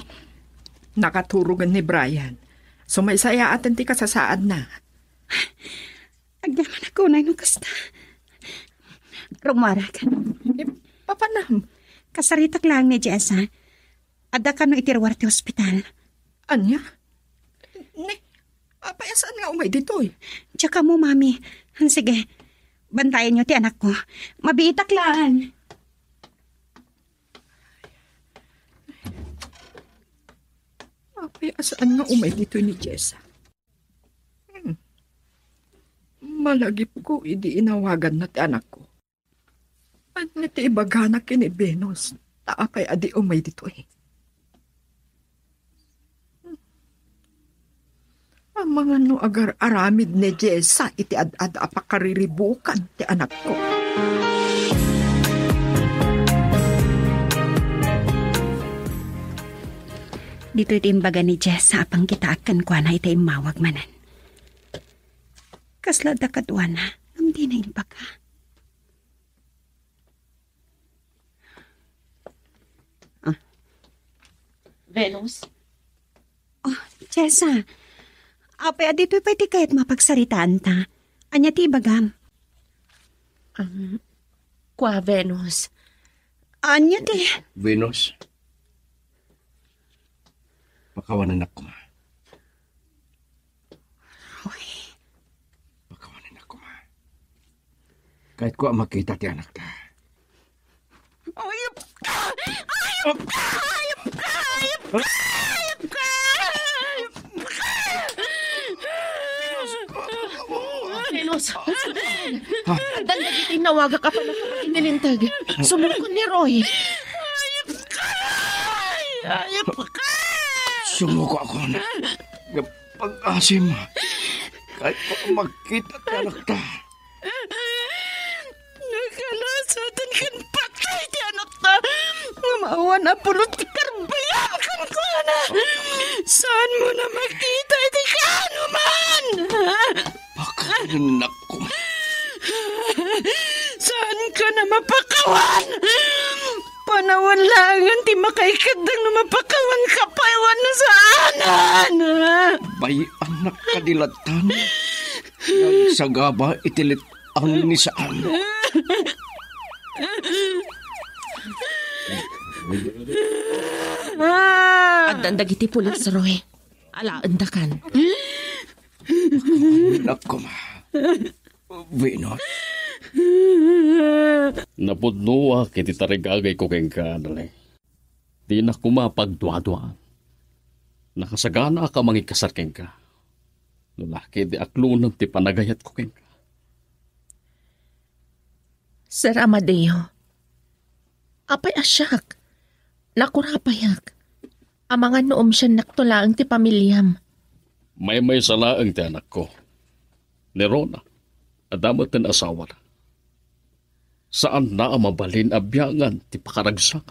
Nakaturogen ni Brian. Sumaysayaaten ti kasasaadna. Agyamanak unay no kasta. Rumuarag. Eh, papanam? Kasaritak laeng ni Jessa. Adda kano iti ruar ti hospital. Ania? Ni, apay a saan nga umay ditoy? Diak ammo, Mami. Sige, bantayanyo ti anakko. Mabiitak laeng. Apay a saan nga umay ditoy ni Jessa? Hmm. Malagipko idi inawaganna ti anakko. Ania ti ibagana ken ni Venus? Ta apay a di umay ditoy? Amangan no agar-aramid ni Jessa iti ad-ad a pakariribukan ti anakko. Ditoy ti imbaga ni Jessa a pangkitaak kenkuana iti immawag manen. Kasla adda kaduana, ngem dina imbaga. Ah. Venus? Oh, Jessa. Apay a ditoy pay ti kayatmo a pagsaritaanta? Ania ti ibagam? Um, kua, Venus. Ania ti? Venus. Pakawanennak koma. Uy. Pakawanennak koma. Kayatko a makita ti anakta. Ayup ka! Ayup ka! Ayup ka! Ayup ka! Ayup ka! Ayup ka! Venus! Addan dagiti nawagak a pannakapagitilinteg. Sumukon ni Roy. Ayup ka! Ayup ka! Sumuko ako na. Pag-asim, kayatko a makita ti anakta. Nakalasatan ken patay ti anakta. Ngem awan a pulos ti karbayam kenkuana. Saanmo a makita iti kaanoman. Pakawanennak koma. Saanka a mapakawan. Panawen laengen ti makaikeddeng no mapakawanka pay wenno saanen. Bay-annak kadi lattan. Nagsagaba iti let-ang ni saan. Addan dagiti pulis, Roy. Alaendakan. Anak koma. Venus. Napudnoak iti tarigagayko kenka, Nalay. Dinak koma pagduaduaan. Nakasaganaak a mangikasar kenka. No la ketdi aklonem ti panagayatko kenka. Sir Amadeo, apay a siak? Nakurapayak. Amangan no umsiannakto laeng ti pamiliam. Maymaysa laeng ti anakko. Ni Rona, adda met ti asawana. Saanna a mabalin a biangan ti pakaragsak.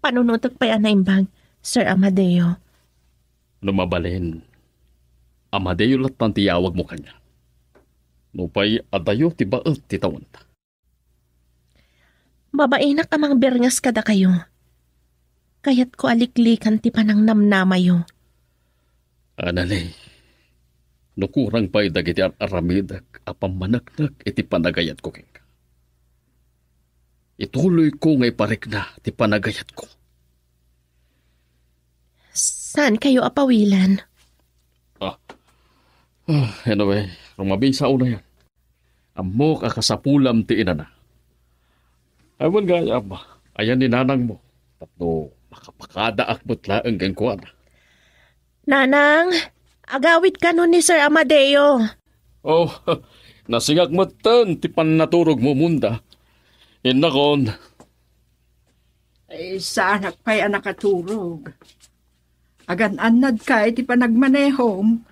Panunotek pay a naimbag, Sir Amadeo. No mabalin, Amadeo lattan ti yawagmo kaniak. Nupay adayo ti baet ti tawenta. Mabainak a mangbirngas kadakayo. Kayatko a liklikan ti panangnamnamayo. Anale, no kurang pay dagiti ar-aramidek a pammaneknek iti panagayatko kenka. Ituloyko nga iparikna ti panagayatko. Saankayo a pawilan? Ah. Ah, anyway, rumabisa unayan. Ammok a kasapulam ti inana. Ay, wen gayam, ayan ni nanangmo. Tapno makapakadaak met laeng kenkuana. Nanang, agawid kano ni Sir Amadeo. Oh, nasingak metten ti pannaturogmo, Munda. Innakon. Ay, saanak pay a nakaturog. Agan-annadka iti panagmanehom.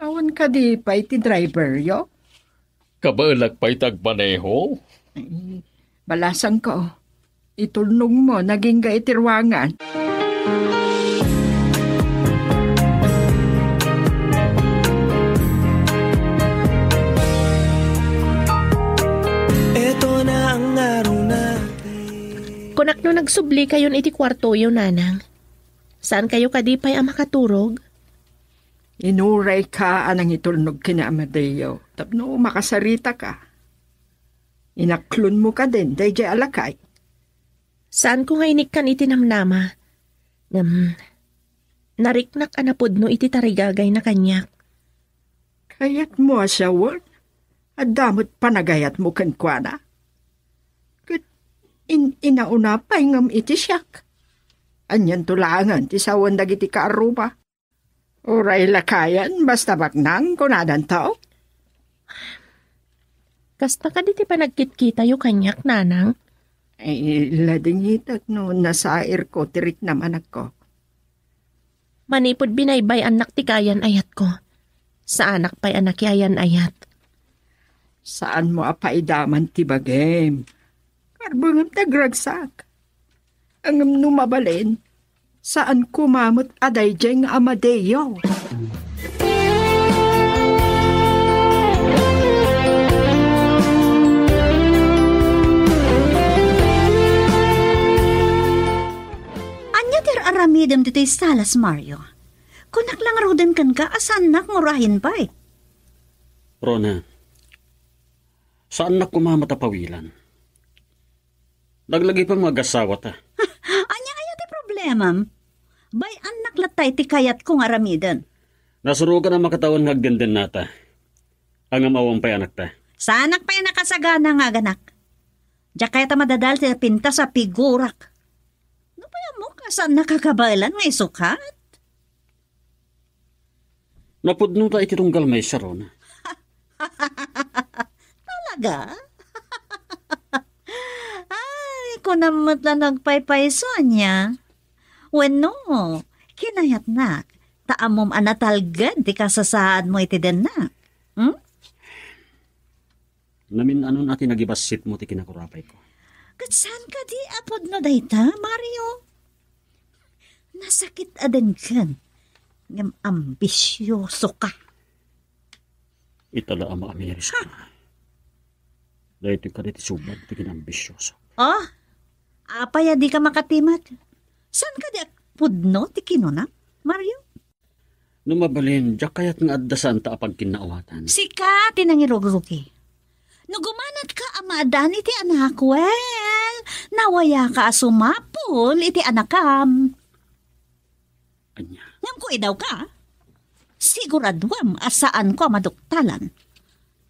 Awan kadi pay ti driveryo? Kabaelak pay ti agmaneho. Ay, balasangko. Itulnogmo, nagingga iti ruangan. Eto na ang araw natin. Kunak no nagsublikayon iti kuartoyo, nanang. Saankayo kadi pay a makaturog? Inurayka a nangitulnog ken ni Amadeo tapno makasaritaka. Inaklonmo kadin daydiay a lakay? Saanko nga inikkan iti namnama. Ngem, nariknak a napudno iti tarigagayna kaniak. Kayatmo a sawen? Adda met panagayatmo kenkuana? Ket in-, inauna pay ngem iti siak. Anianto laengen ti sawen dagiti kaarruba? Uray lakayen, basta baknang, kunadanto. Kasta kadi ti panagkitkitayo kaniak, nanang? Ay, ladingitek no nasairko ti riknam, anakko. Manipud binaybay-annak ti kayan-ayatko, saanak pay a nakiayan-ayat. Saanmo a paidaman ti bagim. Karbengem ti agragsak. Ngem no mabalin, saan koma met a daydiay nga Amadeo. Ania ti ar-aramidem ditoy salas, Mario? Kunak la ngaruden kenka a saannak nga urayen pay. Rona, saannak koma met a pawilan. Laglagipem nga agasawata. Ania aya ti problemam? Bay-annak latta iti kayatko nga aramiden. Nasurogan a makatawen nga agdendennata. Ngem awan pay anakta. Saanak pay a nakasagana nga aganak. Diak kayat a madadael ti napintas a pigurak. Nupay ammok a saannak a kabaelan nga isukat? Napudnota iti tunggal maysa, Rona. Talaga? Ay, kunam met la nagpaypayso, ania? Wenno, kinayatnak, ta ammom a natalged ti kasasaadmo iti dennak. Hmm? Namin-anon a ti nagibassitmo ti kinakurapayko. Ket saan kadi a pudno dayta, Mario? Nasakit a denggen, ngem ambisioso ka. Ita la a maamiris ka. Daytoy kadi ti subad ti kinaambisioso. Oh, apay a di ka makatimek? Saan kadi a pudno ti kinuna, Mario? No mabalin, diak kayat nga adda saanta a pagkinnaawatan. Sika ti nangirugrugi. No gumanatka a maaddaan iti anak, well, nawayaka a sumapul iti anakam. Ania? Ngem kua idawka, siguraduam a saanko a maduktalan.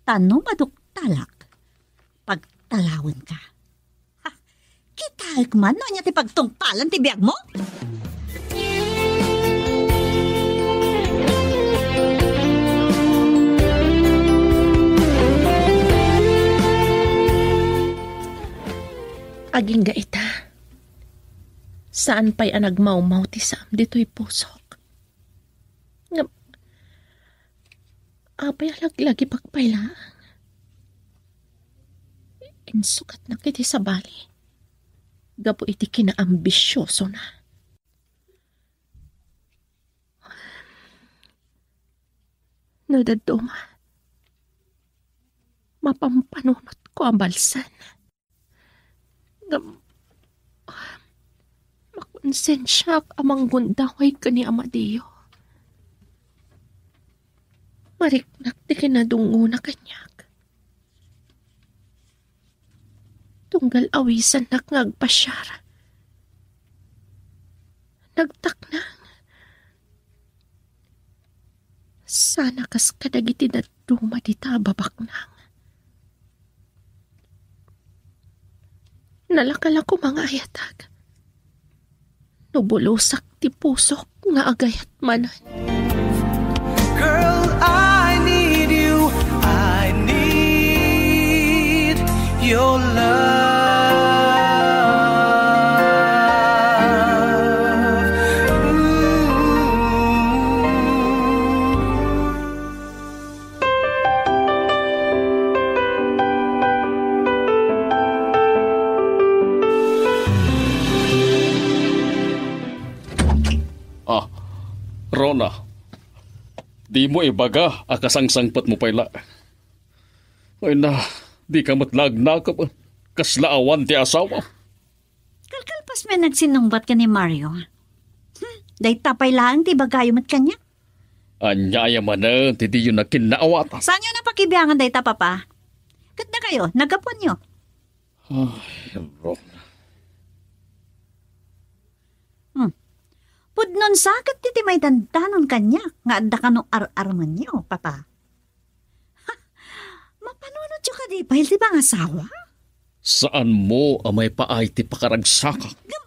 Ta no maduktalak, pagtalawenka. Ha, kitaek man no ania ti pagtungpalan ti biagmo? Agingga ita, saan pay a nagmawmaw ti saam ditoy pusok. Ngem, apay a laglagipek pay laeng? Insukatnak iti sabali gapu iti kinaambisiosona. No dadduma, mapampanunotko a balsen. Ngem, makonsensiak a manggundaway ken ni Amadeo. Mariknak ti kinadungngona kaniak. Tunggal awisannak nga agpasiar, nagtaknang. Sana kas kadagiti dadduma dita a babaknang. Nalaka la koma nga ayatek no bulosak ti pusok nga agayat manen. Girl, I need you. I need your love. Ooh. Ah, Rona, dimo ibaga a kasangsangpetmo pay la. Ay na, dika met la agnakep. Kasla awan ti asawa. Kalkalpas met nagsinnungbat ken ni Mario. Hmm, dayta pay laeng ti ibagayo met kaniak. Ania aya manen ti diyo nakinnaawatan? Saanyo napakibiangan dayta, Papa? Ket dakayo, naggapuanyo? Ay, Rona. Hmm. Pudnon sa ket ti, ti maidandanon kaniak nga adda kano ar-armenyo, Papa. Ha? Mapanunotyo kadi pay ti pangasawa? Saanmo a maipaay ti pakaragsakak? Ngem,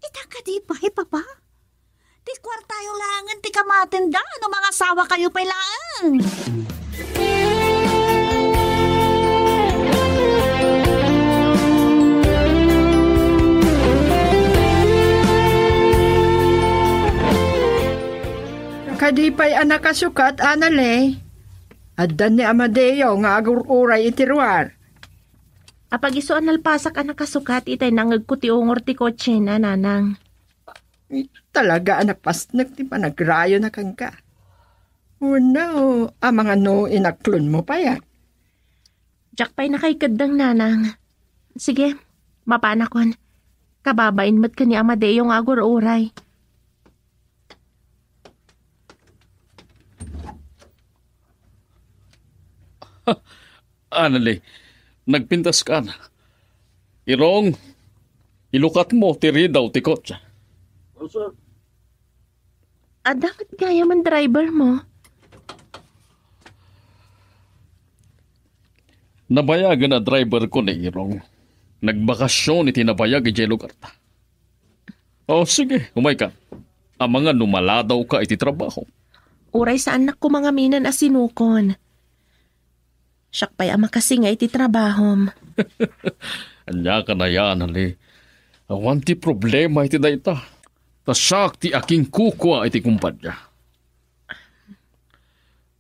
ita kadi pay, Papa? Ti kuartayo laengen ti kamatenda no mangasawakayo pay laeng. Kadi pay a nakasukat, Anale. Adda ni Amadeo nga agur-uray iti ruar. Apag isu a nalpasak a nakasukat itay nangngegko ti ungor ti kotsena, Nanang. Talaga a napasnek ti panagrayona kenka. Wenno, amangan no inaklonmo pay, a? Diak pay nakaikeddeng, Nanang. Sige, mapanakon. Kababain met ken ni Amadeo nga agur-uray. Anali, nagpintas ka na. Irong, ilukat mo ti ridaw ti kotse. Adda met gayam a driver mo? Nabayagen a driver ko ni Irong. Nagbakasyon iti nabayag idiay lugarta. O, sige, umayka. Amangan no maladawka iti trabaho. Uray saannak koma ngamin a sinukon. Siak pay a makasinga iti trabahom. Ania ka nayan, Ali? Awan ti problema iti dayta. Ta siak ti akinkukua iti kumpanya.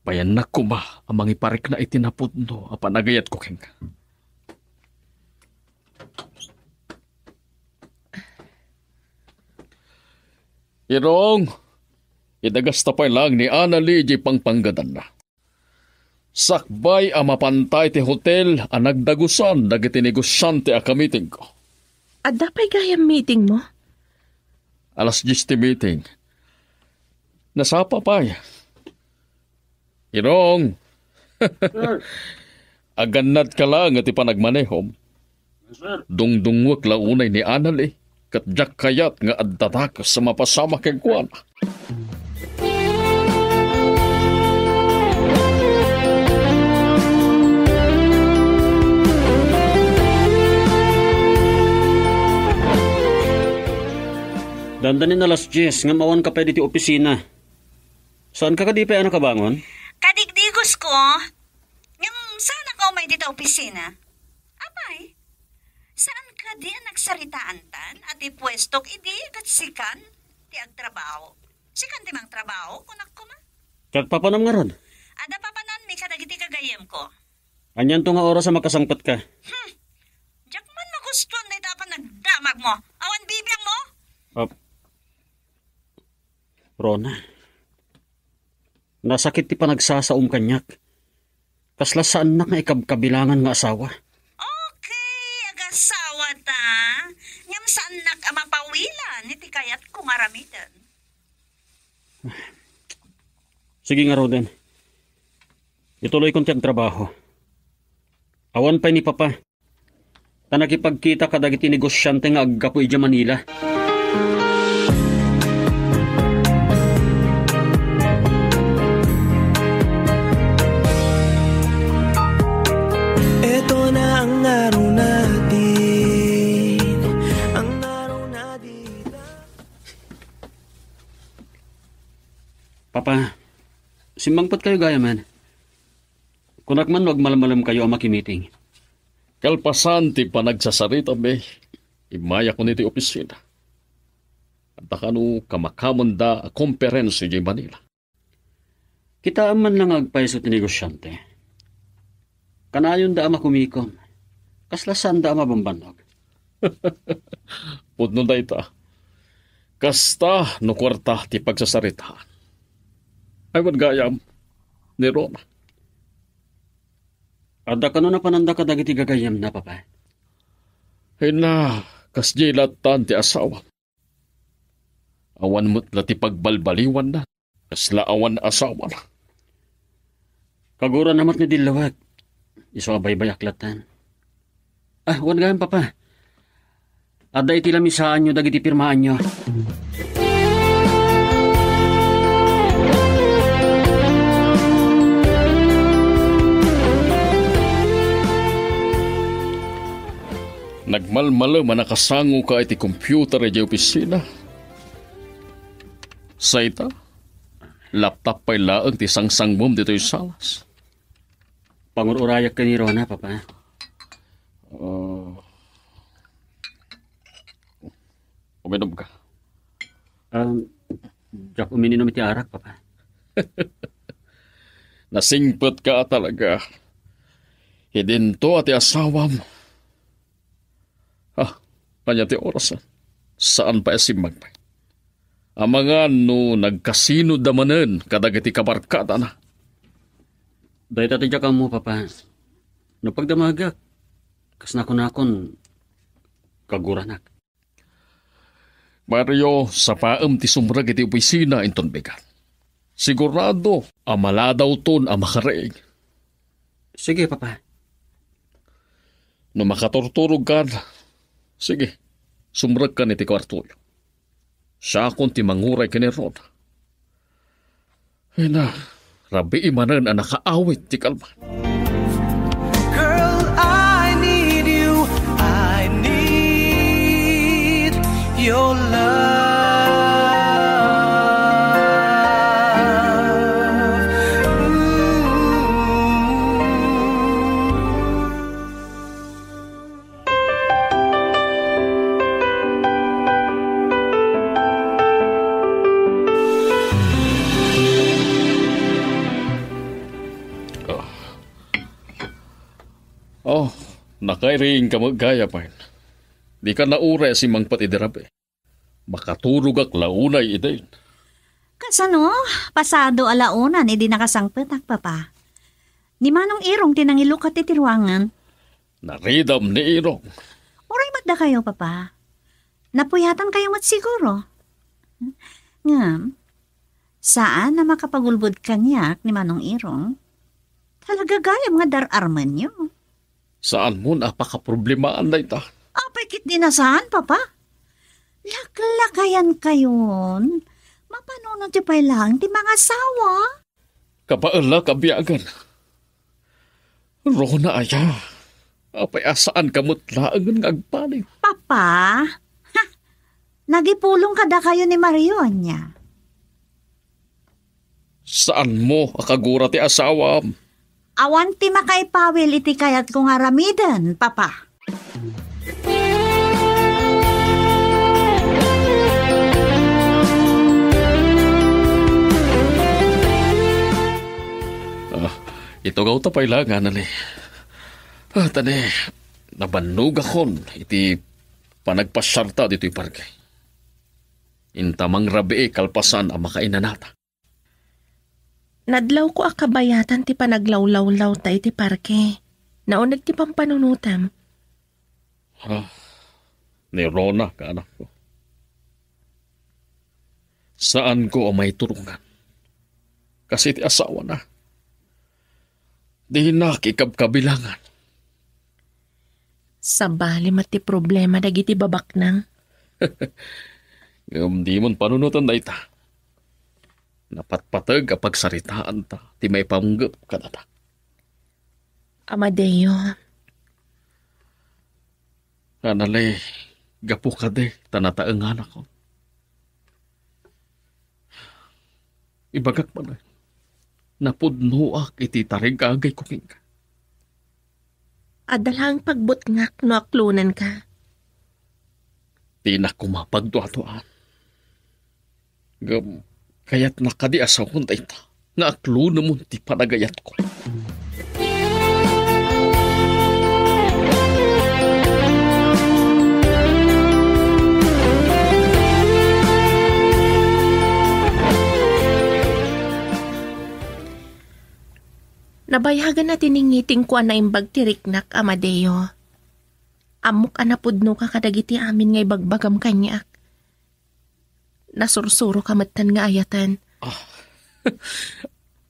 Bayannak koma a mangiparikna iti napudno a panagayatko kenka. Irong, idagasta pay laeng ni Anali di pangpanggadanna. Sakbay a mapantay ti hotel a nagdagusan dagiti negosiante a kamitingko. Adda pay gayam meeting mo? Alas dies ti meeting. Nasapa pay. Irong. Sir. Agannad ka laeng ti panagmanehom. Yes, sir. Dungdungngoek la unay ni Anali, ket diak kayat nga adda dakes a mapasamak kenkuana. Dandanin alas dies, ngem awanka pay ditoy opisina. Saanka kadi pay a nakabangon? Kadigdigos ko. Ngem saanka umay dita opisina? Apay, saan kadi a nagsaritaantan a ti puestok idi ket sikan ti agtrabaho? Sikan ti mangtrabaho, kunak koma. Ket papanam ngarud? Adda papananmi kadagiti gagayyemko. Anianto nga oras a makasangpetka? Hmm. Diak man magustuan dayta a panagdamagmo. Awan bibiangmo? Ah, Rona, nasakit ti panagsasaom kaniak. Kasla saannak nga ikabkabilangan nga asawa. Okay, agasawata. Ngem saannak a mapawilan iti kayatko nga aramiden. Sige ngaruden. Ituloykon ti agtrabaho. Awan pay ni Papa. Ta nakipagkita kadagiti negosiante nga aggapu idiay Manila. Ito na ang araw natin, ang araw na di Papa, simmangpetkayo gayamen. Kunak man no agmalmalem kayo a makimiting. Kalpasan ti panagsasaritami, immayakon iti opisina. Adda kano kamakamenda a konferensia idiay Manila. Kitaem man la nga agpayso ti negosiante. Kanayonda a makumikom. Kasla saanda a mabambannog. Pudno dayta. Kasta no kuarta ti pagsasaritaan. Ay, wen gayam, ni Rona. Adda kano napananda kadagiti gagayyemna, Papa? Ay na, kasdiay lattan ti asawa. Awan met la ti pagbalbaliwanna. Kasla awan asawana. Kagurana met ni Dillawag. Isu a baybayak lattan. Ah, wen gayam, Papa. Adda iti lamisaanyo dagiti pirmaanyo. Nagmalmalem a nakasangoka iti computer idiay opisina. Sayta, laptop pay laeng ti sangsangmom ditoy salas. Pangur-urayak ken ni Rona, Papa. Ah, uminom ka. Um, diak uminom iti arak, Papa. Nasingpetka talaga. Idinto a ti asawam. Ah, ania ti oras? Saan pay a simmagmay. Amangan no nagkasinoda manen kadagiti kabarkadana. Dayta ti diak ammo, Papa. No pagdamagak, kas nakunakon, kaguranak. Mario, sapaem ti sumrek iti opisina inton bigat. Sigurado a maladawton a makariing. Sige, Papa. No makaturturogkan, sige, sumrekkan iti kuartoyo. Siakon ti manguray ken ni Rona. Ay na, rabii manen a nakaawit ti kalman. Girl, I need you. I need your love. Ooh. Oh. Oh, nakairing ka met gayam. Dika nauray a simmangpet idi rabii. Makaturogak la unay idin. Kasano? Pasado a la unan idi nakasangpetak, Papa. Ni Manong Irong ti nangilukat iti ruangan. Naridam ni Irong. Uray met dakayo, Papa. Napuyatan kayo met siguro. Ngem, saan a makapagulbod kaniak ni Manong Irong. Talaga gayam nga dar-armenyo. Saanmon a pakaproblemaan dayta? Apay ket di na saan, Papa. Laklakayan kayon. Mapanunotyo pay laeng ti mangasawa? Kabaelak a biagen. Rona aya, apay a saanka met laengen nga agbaliw? Papa, ha, nagipulong kadakayo ni Mario ania? Saanmo a kagura ti asawam? Awan ti makaipawil iti kayatko nga aramiden, Papa. Ah, itugawta pay la, Anali. Ah, tani, nabannogakon iti panagpasiarta ditoy parke. Inta mangrabii kalpasan a makainanata. Nadlawko a kabayatan ti panaglawlawlawta iti parke. Nauneg ti pampanunotam. Ah, ni Rona, kaanakko. Saanko a maiturongan. Kas iti asawana, dinak ikabkabilangan. Sabali met ti problema dagiti babaknang. Ngem dimon panunoten dayta. Napatpateg a pagsaritaanta ti maipanggep kadata. Amadeo. Anali, gapu kadi ta nataenganakon. Ibagak manen, napudnoak iti tarigagayko kenka. Adda laeng pagbutngak no aklonenka. Dinak koma pagduaduaan. Ngem, kayatnak kadi a sawen dayta nga aklonemon ti panagayatko. Nabayagen a tiningitingko a naimbag ti riknak, Amadeo. Ammok a napudnoka kadagiti amin nga ibagbagam kaniak. Nasursuroka metten nga ayaten. Ah.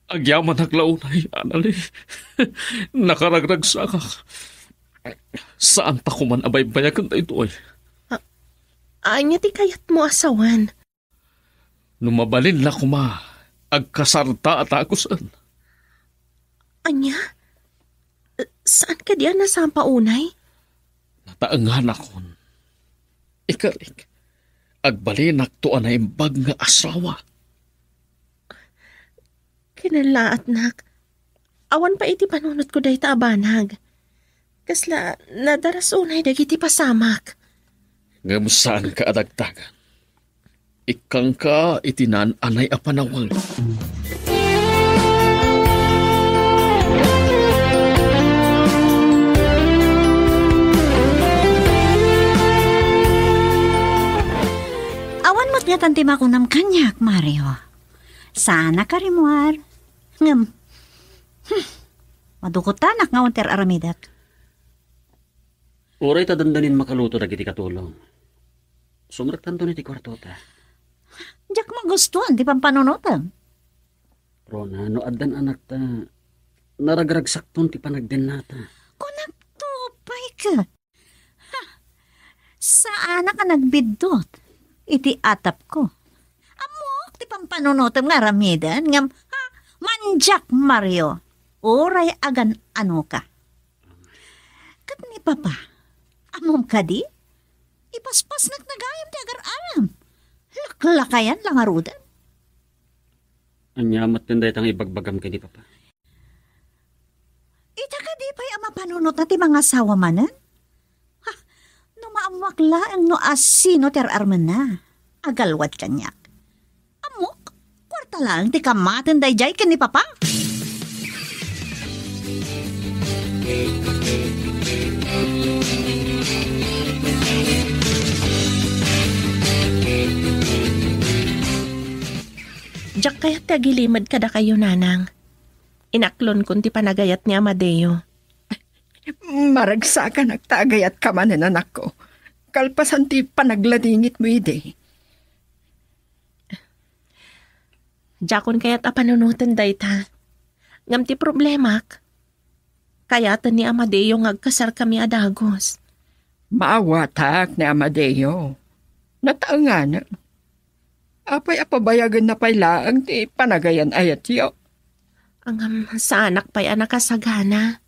Agyamanak la unay, Anali. Nakaragragsakak. Saanta koman a baybayagen daytoy. A-, ania ti kayatmo a sawen? No mabalin la koma, agkasarta a takusen. Ania? Saan kadi a nasapa unay? Nataenganakon. Ikarik, agbalinakto a naimbag nga asawa. Kinalaatnak. Awan pay iti panunotko dayta a banag. Kasla nadaras unay dagiti pasamak. Ngem saanka a dagdagan. Ikkangka iti naan-anay a panawag. Awan met ngatan ti makunam kaniak, Mario. Saanak a rimmuar. Ngem, hmm, madukutanak nga unter aramidek. Uray ta dandanin makaluto dagiti katulong. Sumrektanto iti kuartota. Diak magustuan ti pampanunotem. Rona, no addan anakta, naragragsakton ti panagdennata. Kunakto pay ket. Ha! Saanak a nagbiddut iti atapko. Ammok ti pampanunotem nga aramiden, ngem, ha, mandiak, Mario. Uray agan-anoka. Ket ni Papa, ammom kadi? Ipaspasnakna gayam ti agar-aram. Laklakayan la ngaruden. Ania met dayta nga ibagbagam ken ni Papa? Ita kadi pay a mapanunotna ti mangasawa manen? Ha, no maammoak laeng no asino ti ar-armenna, agalwad kaniak. Ammok, kuarta laeng ti kammaten daydiay ken ni Papa. Diak kayat ti agilimed kadakayo, Nanang. Inaklonkon ti panagayat ni Amadeo. Maragsakanak ta agayatka manen, anakko. Kalpasan ti panagladingitmo idi. Diakon kayat a panunoten dayta. Ngem ti problemak, kayaten ni Amadeo nga agkasarkami a dagus. Maawatak ni Amadeo. Nataenganen. Apay a pabayagenna pay laeng ti panagayan-ayatyo? Ngem saanak pay a nakasagana.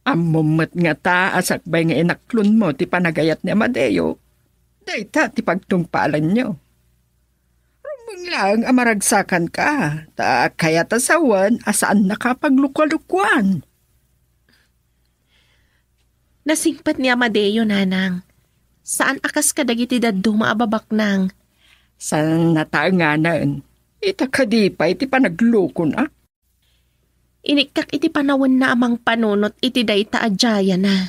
Ammom met ngata a sakbay nga inaklonmo ti panagayat ni Amadeo, dayta ti pagtungpalanyo. Rumbeng laeng a maragsakanka, ta kayat a sawen a saannaka a paglukalukoan. Nasingpet ni Amadeo, nanang. Saan a kas kadagiti dadduma a babaknang. Saan nataenganen. Ita kadi pay ti panaglukona? Inikkak iti panawenna a mangpanunot iti dayta a diayana.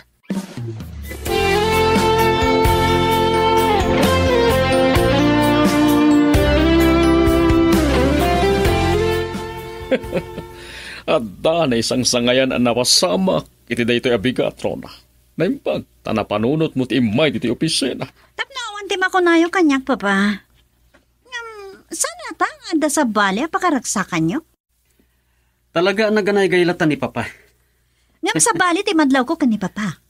Adda naisangsangayan a napasamak iti daytoy a bigat, Rona. Naimbag ta napanunotmo ti immay ditoy opisina. Tapno awan ti makunayo kaniak, Papa. Ngem, saan latta nga adda sabali a pakaragsakanyo? Talaga a naganaygay latta ni Papa. Ngem sabali ti madlawko ken ni Papa.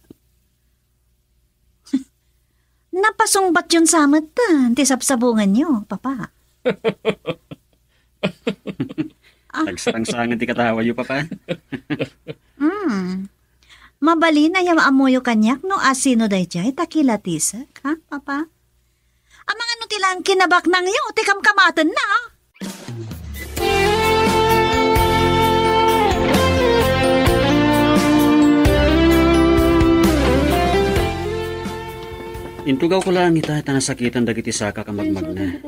Napasungbatyon sa met ti sabsabunganyo, Papa. Ah. Nagsarangsangan ti katawayo, Papa. Mm. Mabalin a ya ammoyo kaniak no asino daydiay ta kilatisek, ha, Papa? Amangan no ti laeng kinabaknangyo ti kamkamatenna. Intugawko laeng ita ta nasakitan dagiti sakak a magmagna.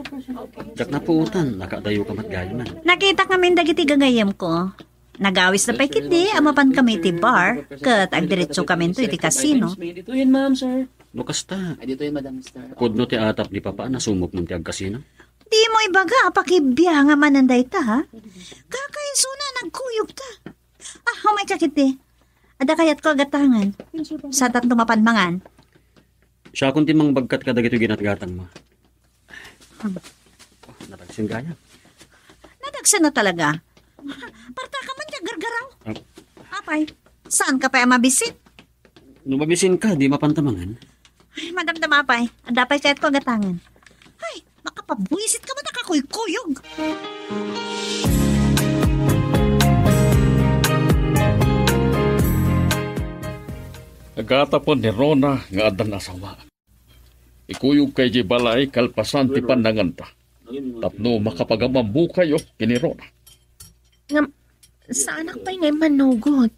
Diak napuotan, nakadayoka met gayam. Nakitak ngamin dagiti gagayyemko. Nagawis na pay ketdi a mapan kami iti bar, ket agdiretso kaminto iti kasino. Ditoyen, ma'am, sir. No kasta, Ay, ditoyen, madam, sir. Pudno ti atap ni Papa a nasumok man ti agkasino? Dimo ibaga a pakibiangan manen dayta, ha? Kakaisuna, nagkuyogta. Ah, umayka ketdi. Adda kayatko a gatangen. Sa tatlo mapan mangan. Siakon ti mangbagkat kadagitoy ginatgatangmo. Hmm. Oh, nadagsen gayam. Nadagsen na talaga. Partaka man ti aggargaraw. Ah. Apay, saanka pay a mabisin? No mabisinka, di mapanta mangan. Ay, madamdama pay. Adda pay kayatko a gatangen. Ay, makapabwisitka met a kakuykuyog. Agatapen ni Rona nga addan asawa. Ikuyogka idiay balay kalpasan ti pannanganta. Tapno makapagam-ammokayo ken ni Rona. Ngem, saanak pay nga immanugot.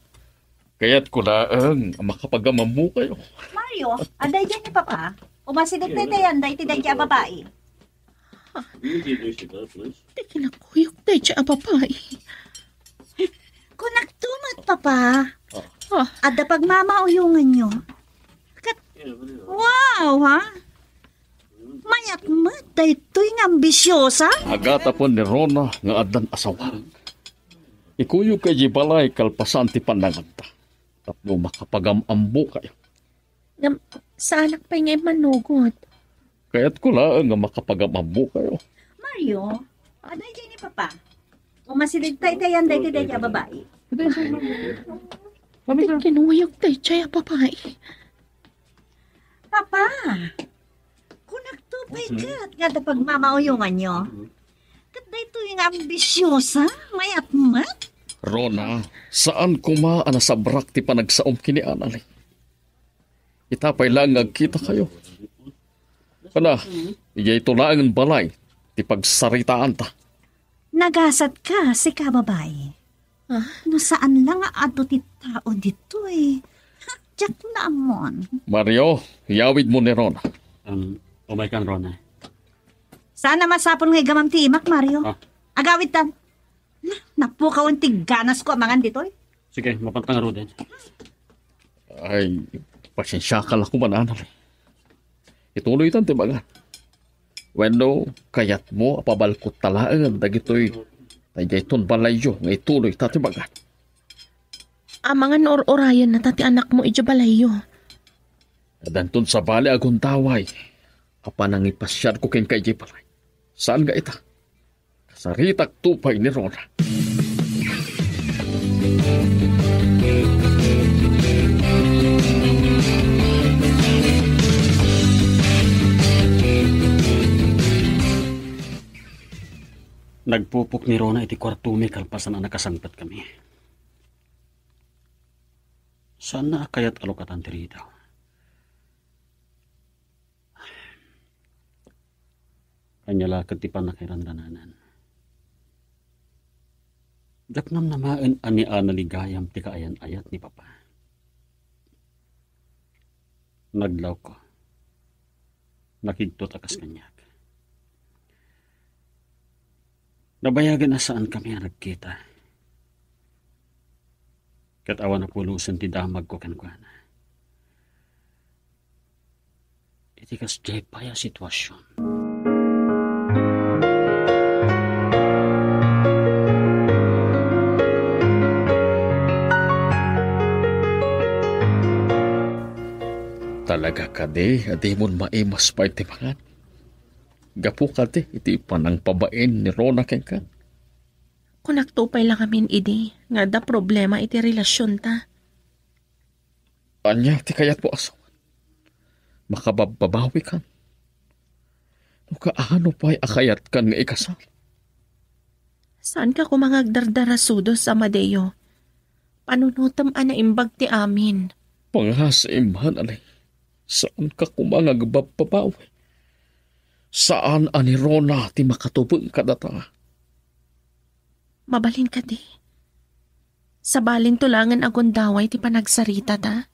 Kayatko laeng a makapagam-ammokayo. Mario, adda idiay ni Papa. Umasideg dayta iti daydiay a babai. Ti kinakuyog daydiay a babai. Kunakto met, Papa. Ah. Adda pagmamauyonganyo. Ket, wow, ha? Mayat met daytoy nga ambisiosa? Agatapen ni Rona nga addan asawa. Ikuyogka idiay balay kalpasan ti pannanganta. Tapno makapagam-ammokayo. Ngem, saanak pay nga immanugot. Kayatko laeng nga makapagam-ammokayo. Mario, adda idiay ni Papa. Umasideg ta iti ayan daytoy daydiay a babai. Mami, sir. Kinuyog daydiay a babai. Papa, kunakto pay ket nga adda pagmamauyonganyo. Ket daytoy nga ambisiosa, mayat met. Rona, saan koma a nasabrak ti panagsaom ken ni Annalie. Ita pay laeng nga agkitakayo. Kuna, idiay ito laengen balay ti pagsaritaanta. Nagasatka, sika babai. Ah? No saan la nga adu ti tao ditoy. Ha, diak la ammon. Mario, iyawidmo ni Rona. Um, umaykan, Rona. Saan a masapul nga igamam ti imak, Mario? Ah. Agawidtan. Na, napukawen ti ganasko a mangan ditoy. Sige, mapanta ngaruden. Ay, pasensiaka la koma, Annalie. Ituloytan ti mangan. Wenno, kayatmo a pabalkotta laeng dagitoy daydiay ton balayyo nga ituloyta ti mangan? Amangan no ur-urayennata ti anakmo idiay balayyo. Addanton sabali a gundaway a panangipasiarko kenka idiay balay. Saan nga ita? Kasaritakto pay ni Rona. Nagpupok ni Rona iti kuartomi kalpasan a nakasangpetkami. Saanna a kayat a lukatan ti ridaw. Ania la ket ti pannakairandananan? Diak namnamaen a ni Ana Ligayam ti kaayan-ayat ni Papa. Nadlawko. Nakigtot a kas kaniak. Nabayagen a saankami a nagkita. Ket awan a pulosen ti damagko kenkuana. Iti kasdiay pay a situasion. Talaga kadi a dimon maimas pay ti mangan? Gapu kadi iti panangpabain ni Rona kenka? Kunakto pay la ngamin idi nga adda problema iti relasionta. Ania ti kayatmo a sawen? Makababbabawikan? No kaano pay a kayatkan nga ikasal? Saanka koma nga agdardarasudos, Amadeo. Panunotem a naimbag ti amin. Pangasam, Hanali. Saanka koma nga agbabbabawi. Saan a ni Rona ti makatubeng kadata. Mabalin kadi? Sabalinto laengen a gundaway ti panagsaritata?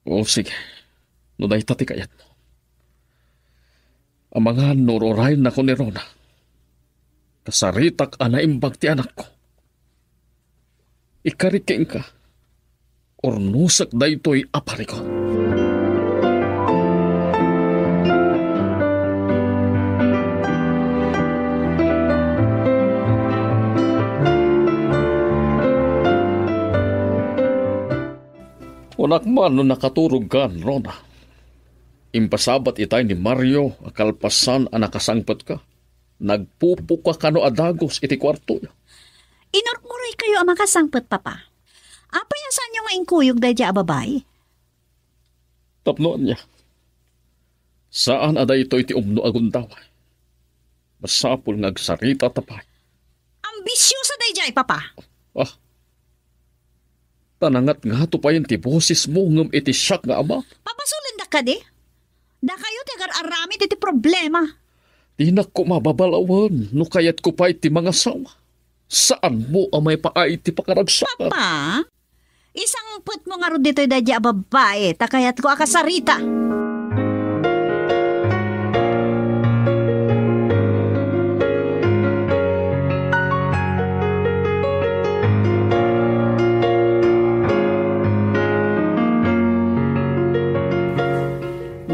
O, sige. No dayta ti kayatmo. Amangan no ur-urayennako ni Rona. Kasaritak a naimbag ti anakko. Ikkarik kenka. Urnosek daytoy a parikut. Kunak man no nakaturogkan, Rona. Impasabat itay ni Mario a kalpasan a nakasangpetka. Nagpupuka kano a dagus iti kuartoyo. Inurnguraykayo a makasangpet, Papa. Apay a saanyo nga inkuyog daydiay a babai? Tapno ania? Saan a daytoy ti umno a gundaway. Masapul nga agsaritata pay. Ambisiosa daydiay, Papa. Ah. Ta nangatngato payen ti bosesmo ngem iti siak nga ama. Pabasolendak kadi? Dakayo ti agar-aramid iti problema. Dinak koma babalawen no kayatko pay ti mangasawa. Saanmo a maipaay ti pakaragsakan? Papa, isangpetmo ngarud ditoy daydiay a babai, ta kayatko a kasarita.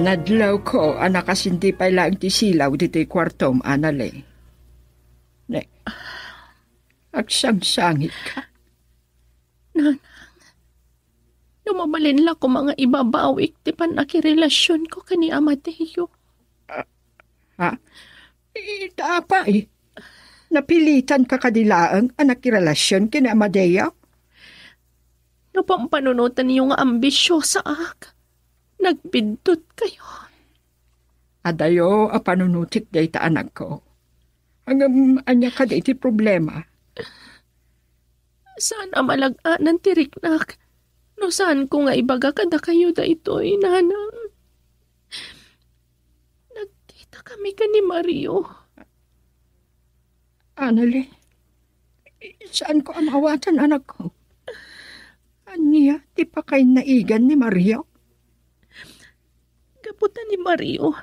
Nadlawko a nakasindi pay laeng ti silaw ditoy kuartom, Anale. Ne, agsangsangitka. Nanang, no mabalin la koma nga ibabawik ti pannakirelasionko ken ni Amadeo. Ah, ha? Ita apay? Napilitanka kadi laeng a nakirelasion ken ni Amadeo? No pampanunotenyo nga ambisiosaak, nagbiddutkayo. Adayo a panunotek dayta, anakko. Ngem ania kadi ti problema? Saan a malag-anan ti riknak no saanko nga ibaga kadakayo daytoy, Nanang. Nagkitakami ken ni Mario. Anale, saanko a maawatan, anakko. Ania ti pakainaigan ni Mario? Gapu ta ni Mario,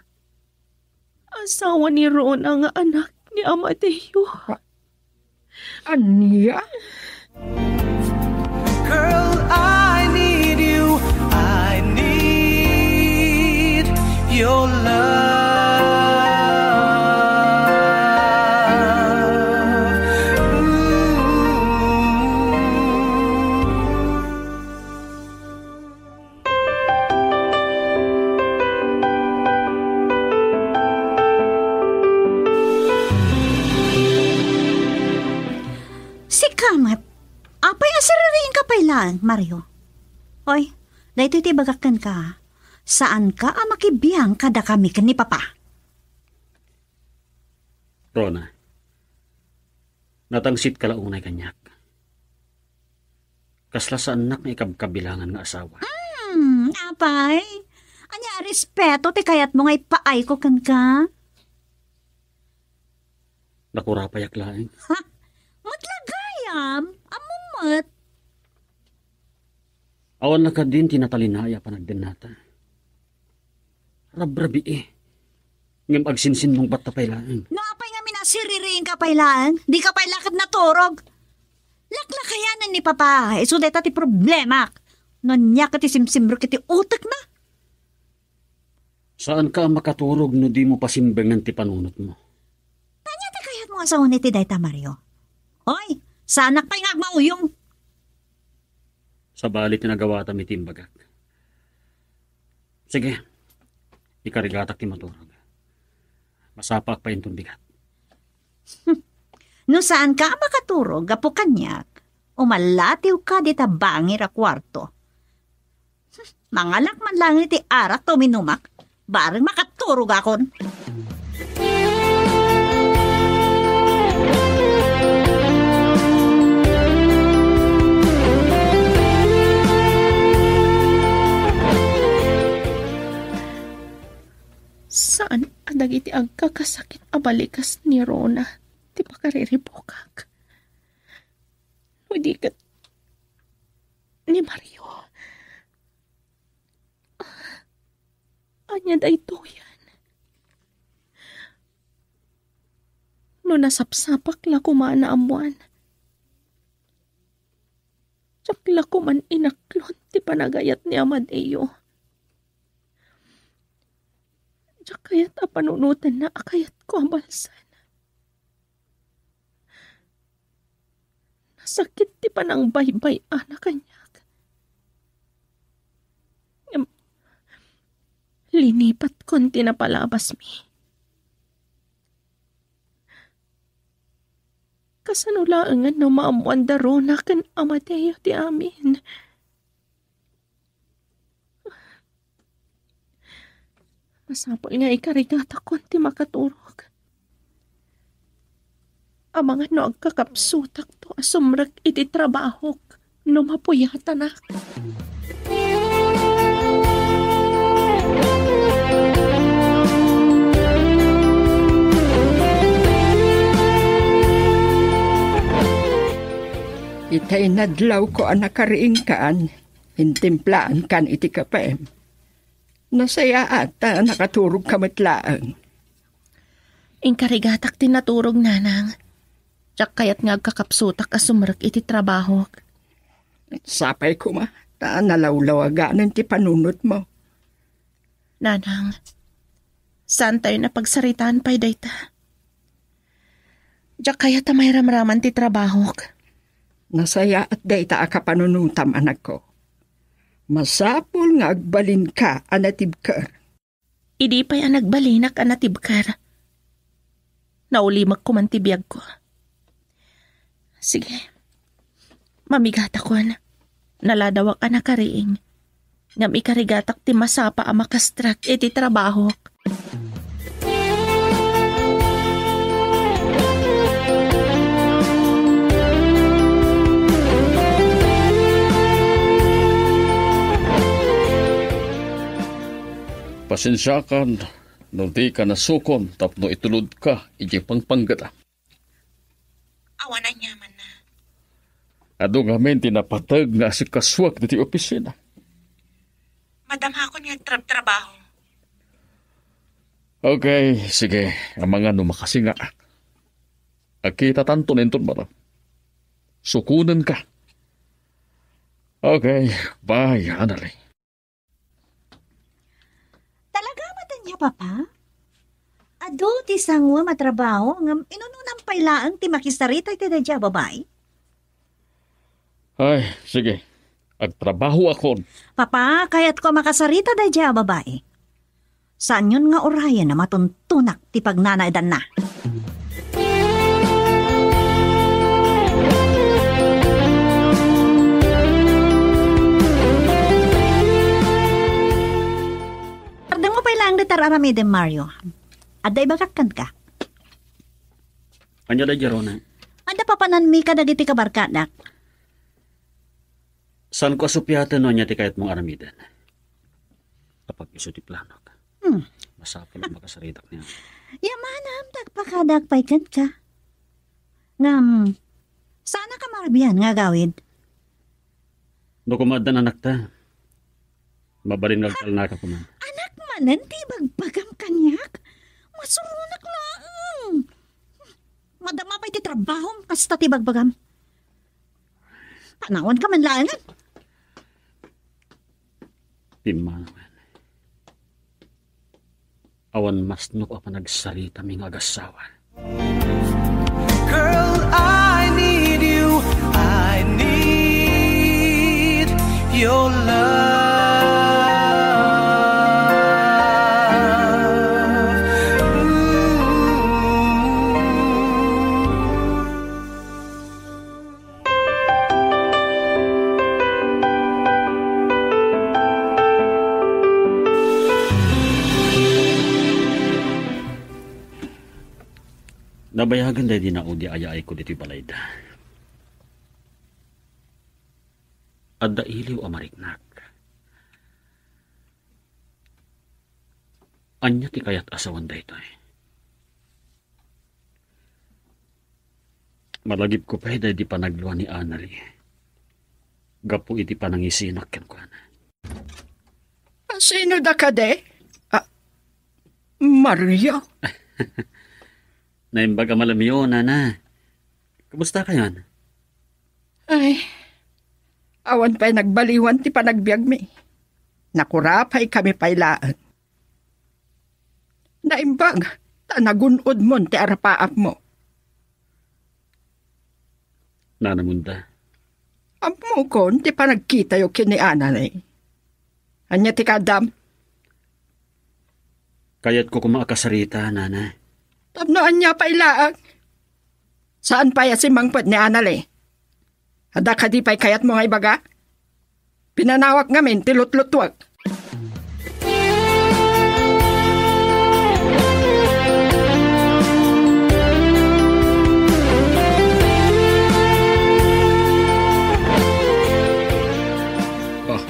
asawa ni Rona nga anak ni Amadeo. A-, ania? Girl, I need you. I need your love. Ooh. Sika met, apay a siririingka pay laeng, Mario? Oy, daytoy ti ibagak kenka, saanka a makibiang kadakami ken ni Papa. Rona, Natangsit ka la unay kaniak. Kasla saannak nga ikabkabilangan nga asawa. Hmm, apay? Ania a respeto ti kayatmo nga ipaayko kenka? Nakurapayak laeng. Ha? Met la gayam? Ammom met. Awan la kadin ti natalinaay a panagdennata. Rabrabii. Ngem agsinsinnungbatta pay laeng. No apay ngamin a siririingka pay laeng, dika pay la ket naturog. Laklakayanen ni Papa, isu dayta ti problemak. No ania ket ti simsimrek iti utekna. Saanka a makaturog no dimo pasimbengen ti panunotmo. Ania ti kayatmo a sawen iti dayta, Mario? Hoy, saanak pay nga agmauyong. Sabali ti nagawatam iti imbagak. Sige, ikarigatak ti maturog. Masapaak pay inton bigat. No saanka a makaturog gapu kaniak, umallatiwka dita bangir a kuarto. Mangalak man laeng iti arak ta uminumak, bareng makaturogakon. Saan a dagiti agkakasakit a balikas ni Rona ti pakariribukak. No di ket ni Mario. Ania daytoyen? No nasapsapak la koma a naammoan, diak la koman inaklon ti panagayat ni Amadeo. Diak kayat a panunotenna a kayatko a balsen. Nasakit ti panangbaybay-ana kaniak. Ngem, linipatkon ti napalabasmi. Kasano laengen no maammoan da Rona ken Amadeo ti amin? Masapul nga ikarigatakon ti makaturog. Amangan no agkakapsutakto a sumrek iti trabahok no mapuyatanak. Itay nadlawko a nakariingkan, intimplaankan iti kapem. Nasayaat ta nakaturogka met laeng. Inkarigatak ti naturog, nanang. Diak kayat nga agkakapsutak a sumrek iti trabahok. Sapay koma, ta nalawlawaganen ti panunotmo. Nanang, saan tayo napagsaritaan pay dayta? Diak kayat a mairamraman ti trabahok. Nasayaat dayta a kapanunotam, anakko. Masapul nga agbalinka a natibker. Idi pay a nagbalinak a natibker, naulimek koman ti biagko. Sige. Mamigatakon. Naladawak a nakariing. Ngem ikarigatak ti masapa a makastrek iti trabahok. Pasensiakan no dika nasukon tapno itulodka idiay pangpanggata. Awan aniamanna. Adu ngamin ti napateg nga asikasuak ditoy opisina. Madamhakon nga agtrabtrabaho. Okay, sige. Amangan no makasinga. Agkitatanto inton mara. Sukonenka. Okay, bye, Annalie. Talaga met ania, Papa? Adu ti sanguem a trabaho, ngem inunonam pay laeng ti makisarita iti daydiay a babai? Ay, sige. Agtrabahoakon. Papa, kayatko a makasarita daydiay a babai. Saanyon nga urayen a matuntonak ti pagnanaedanna. Ardengmo pay laeng dita ar-aramidem, Mario. Adda ibagak kenka. Ania daydiay, Rona? Adda papananmi kadagiti kabarkadak? Saanko a supiaten no ania ti kayatmong aramiden. Apag isu ti planok. Hmm. Masapul a makasaritak niya. Yamanam, tagpakadak pay kenka. Ngem, saanak a marbian nga agawid? No kumaaddan anakta, mabalin nga agtalnaka koma. Anak manen ti ibagbagam kaniak? Masuronak laeng. Madama pay ti trabahom kasta ti ibagbagam. Panawanka man laengen. Pimmanawen. Awan masnok a panagsaritami nga agassawa. Girl, I need you. I need your love. Ooh. Nabayagen daydi naudi a yaayko ditoy balayda. Adda iliw a mariknak. Ania ti kayat a sawen daytoy? Malagipko pay daydi panaglua ni Anali gapu iti panangisinak kenkuana. Sino da kadi? Ah, Maria? Naimbag a malamyo, nana. Kumusta kayon? Ay, awan pay nagbaliwan ti panagbiagmi. Nakurapay kami pay laeng. Naimbag, ta nagun-odmon ti arapaapmo. Nanamunda. Ammokon ti panagkitayo ken ni Anali. Ania ti kaaddam? Kayatko koma a kasarita, nana. Tapno ania pay laeng? Saan pay a simmangpet ni Anali? Adda kadi pay kayatmo nga ibaga? Pinanawak ngamin ti lutlutuek. Ah,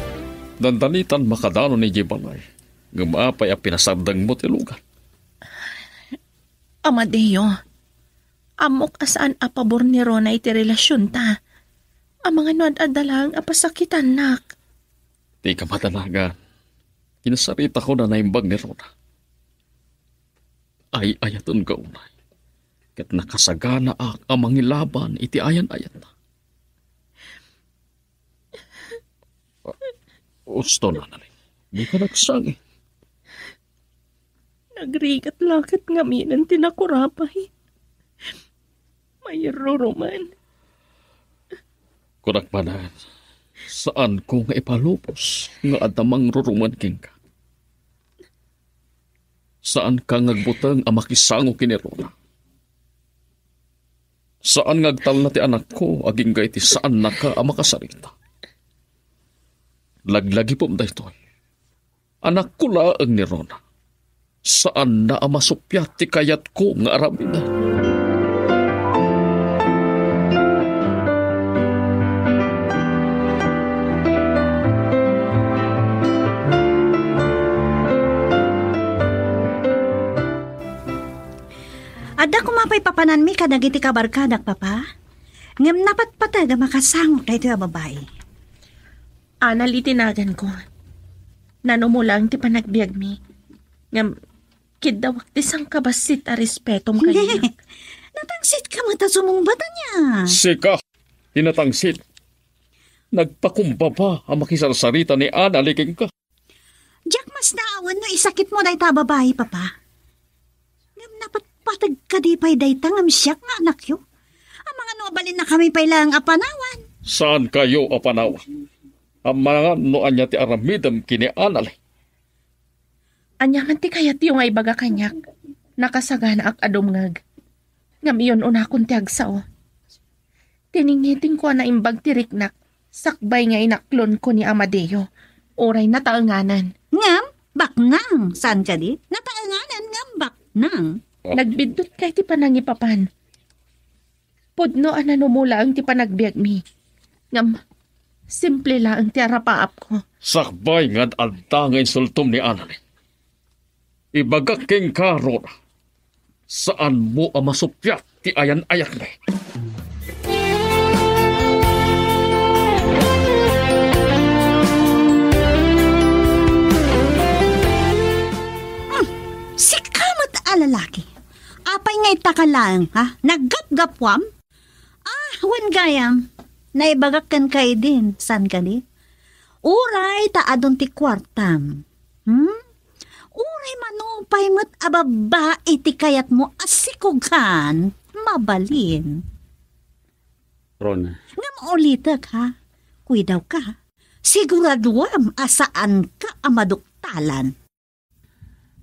dandanitan makadanon idiay balay. Ngem apay a pinasardengmo ti lugan? Amadeo, ammok a saan a pabor ni Rona iti relasionta. Amangan no ad-adda laeng a pasakitannak. Ti kamadanagan, kinsaritako a naimbag ni Rona. Ay-ayatenko unay, ket nakasaganaak a mangilaban iti ayan-ayatna. Usto, Anali. Dika nagsangit. Nagrigat la ket ngaminen ti nakurapay. Mayruruman. Kunak manen, saanko nga ipalubos nga adda mangruruman kenka. Saanka nga agbuteng a makisango ken ni Rona. Saan nga agtalna ti anakko agingga iti saannaka a makasarita. Laglagipem daytoy. Anakko laeng ni Rona. Saanna a masuppiat ti kayatko nga aramiden. Adda koma pay papananmi kadagiti kabarkadak, Papa? Ngem napatpateg a makasangok daytoy a babai. Anali ti naganko. Nanumo laeng ti panagbiagmi. Ngem, kiddawak ti sangkabassit a respetom kaniak. Natangsitka met a sumungbat, ania? Sika ti natangsit. Nagpakumbaba a makisarsarita ni Anali kenka. Diak masnaawen no isakitmo dayta a babai, Papa. Ngem napatpateg kadi pay dayta ngem siak nga anakyo? Amangan no abalinnakami pay laeng a panawan. Saankayo a panawan? Amangan no ania ti aramidem ken ni Anali. Ania man ti kayatyo nga ibaga kaniak? Nakasaganaak a dumngeg. Ngem iyon-unakon ti agsao. Tiningitingko a naimbag ti riknak, sakbay nga inaklonko ni Amadeo. Uray nataenganan. Ngem, baknang, saan kadi? Nataenganan ngem baknang. Nagbiddutkay ti panangipapan. Pudno a nanumo laeng ti panagbiagmi. Ngem, simple laeng ti arapaapko. Sakbay nga ad-adda nga insultom ni Annalyn. Ibagak kenka, Rona, saanmo a masuppiat ti ayan-ayatmo. Hmm, sika met a lalaki. Apay nga ita ka laeng, ha? Naggapgappuam? Ah, wen gayam, naibagak kenka idin, saan kadi? Uray ta adun ti kuartam. Hmm? Uray manupay met a babbai ti kayatmo a sikugan, mabalin. Rona. Ngem ulitek, ha? Kuidawka. Siguraduam a saanka a maduktalan.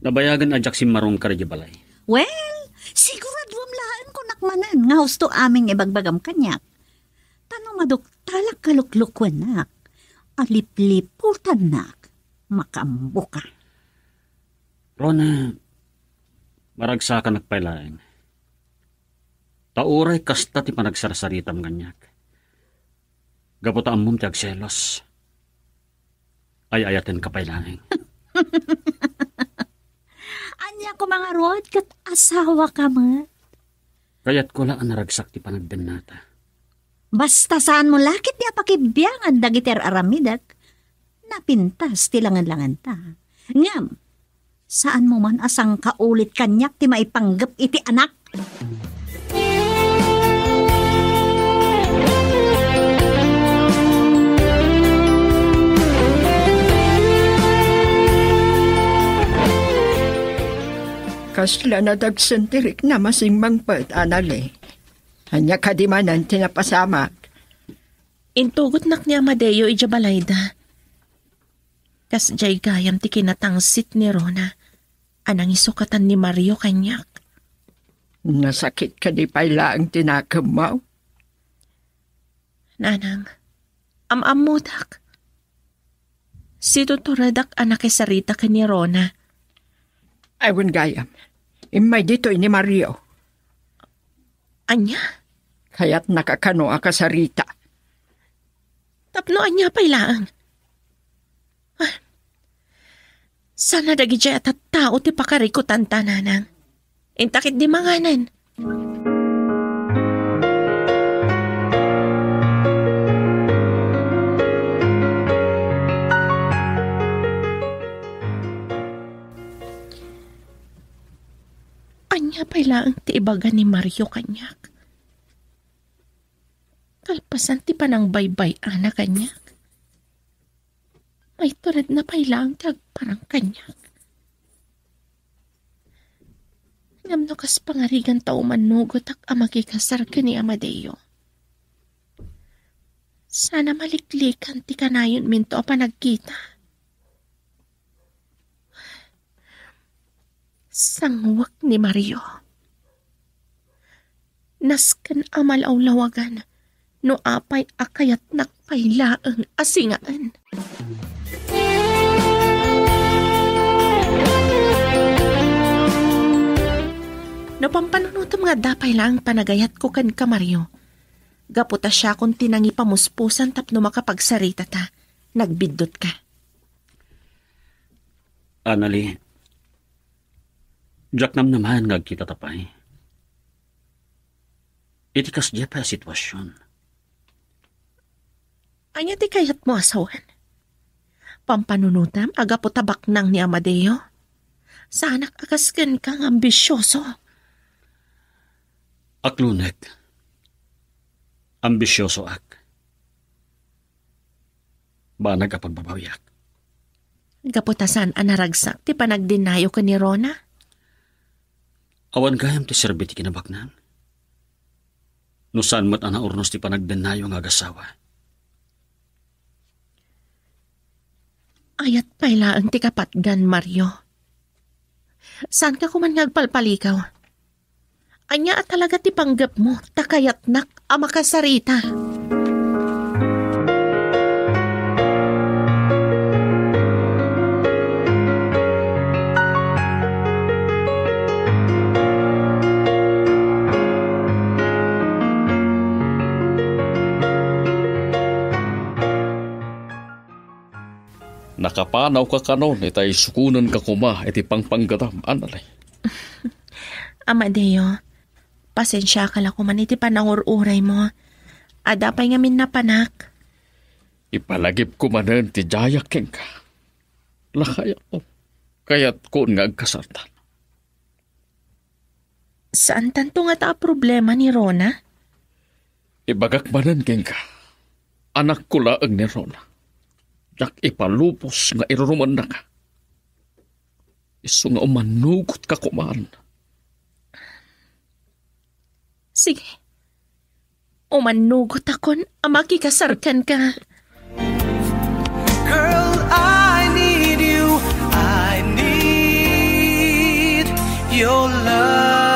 Nabayagen a diak simmarum kadi balay. Well, siguraduam laeng kunak manen nga husto amin nga ibagbagam kaniak. Ta no maduktalak kaluklukuen, alipliputannak, makaammoka. Rona, maragsakanak pay laeng. Ta uray kasta ti panagsarsaritam kaniak. Gapu ta ammom ti agselos. Ay-ayatenka pay laeng. Ania koma ngarud ket asawaka met? Kayatko la a naragsak ti panagdennata. Basta saanmo la ketdi a pakibiangan dagiti ar-aramidek, napintas ti langenlangenta. Ngem, saanmo man a sangkaulit kaniak ti maipanggep iti anak? Kasla nadagsen ti riknam a simmangpet, Anali. Ania kadi manen ti napasamak? Intugotnak ni Amadeo idiay balayda. Kasdiay gayam ti kinatangsit ni Rona a nangisukatan ni Mario kaniak. Nasakit kadi pay laeng ti nakemmo? Nanang, am-ammodak. Situturedak a nakisarita ken ni Rona. Ay, wen gayam. Immay ditoy ni Mario. Ania? Kayatnaka kano a kasarita? Tapno ania pay laeng? Ah, sana dagidiay a tattao ti pakarikutanta, nanang. Inta ketdi manganen. Ania pay laeng ti ibaga ni Mario kaniak? Kalpasan ti panangbaybay-ana kaniak, maituredna pay laeng ti agparang kaniak. Ngem no kas pangariganta umannugotak a makikasar ken ni Amadeo, sana maliklikan ti kanayonminto a panagkita. Sanguek ni Mario. Nasken a malawlawagan no apay a kayatnak pay laeng a singaen. No pampanunotem nga adda pay laeng panagayatko kenka, Mario, gapu ta siakon ti nangipamuspusan tapno makapagsaritata, nagbiddutka. Anali, diak namnamaen nga agkitata pay. Iti kasdiay pay a sitwasion. Ania ti kayatmo a sawen? Pampanunotem a gapu ta baknang ni Amadeo? Saanak a kas kenka nga ambisioso. Aklunek, ambisiosoak. Banag a pagbabawiak. Gapu ta saan a naragsak ti panagdennayo ken ni Rona? Awan gayam ti serbi ti kinabaknang. No saan met a naurnos ti panagdennayo nga agasawa. Ayat pay laeng ti kapatgan, Mario. Saanka koman nga agpalpalikaw? Ania a talaga ti panggepmo ta kayatnak a makasarita? Kapanawka kanon itay sukonenka koma iti pangpanggatam, Annalie. Amadeo, pasensiaka la koman iti panangur-uraymo. Adda pay ngamin napanak. Ipalagipko manen ti diayak kenka. Lakayko, kayatkon nga agkasartan. Saantanto ngata a problema ni Rona? Ibagak manen kenka, anakko laeng ni Rona. Diak ipalubos nga irurumennaka. Isu nga umanugotka koman. Sige. Umanugotakon a makikasar kenka. Girl, I need you. I need your love.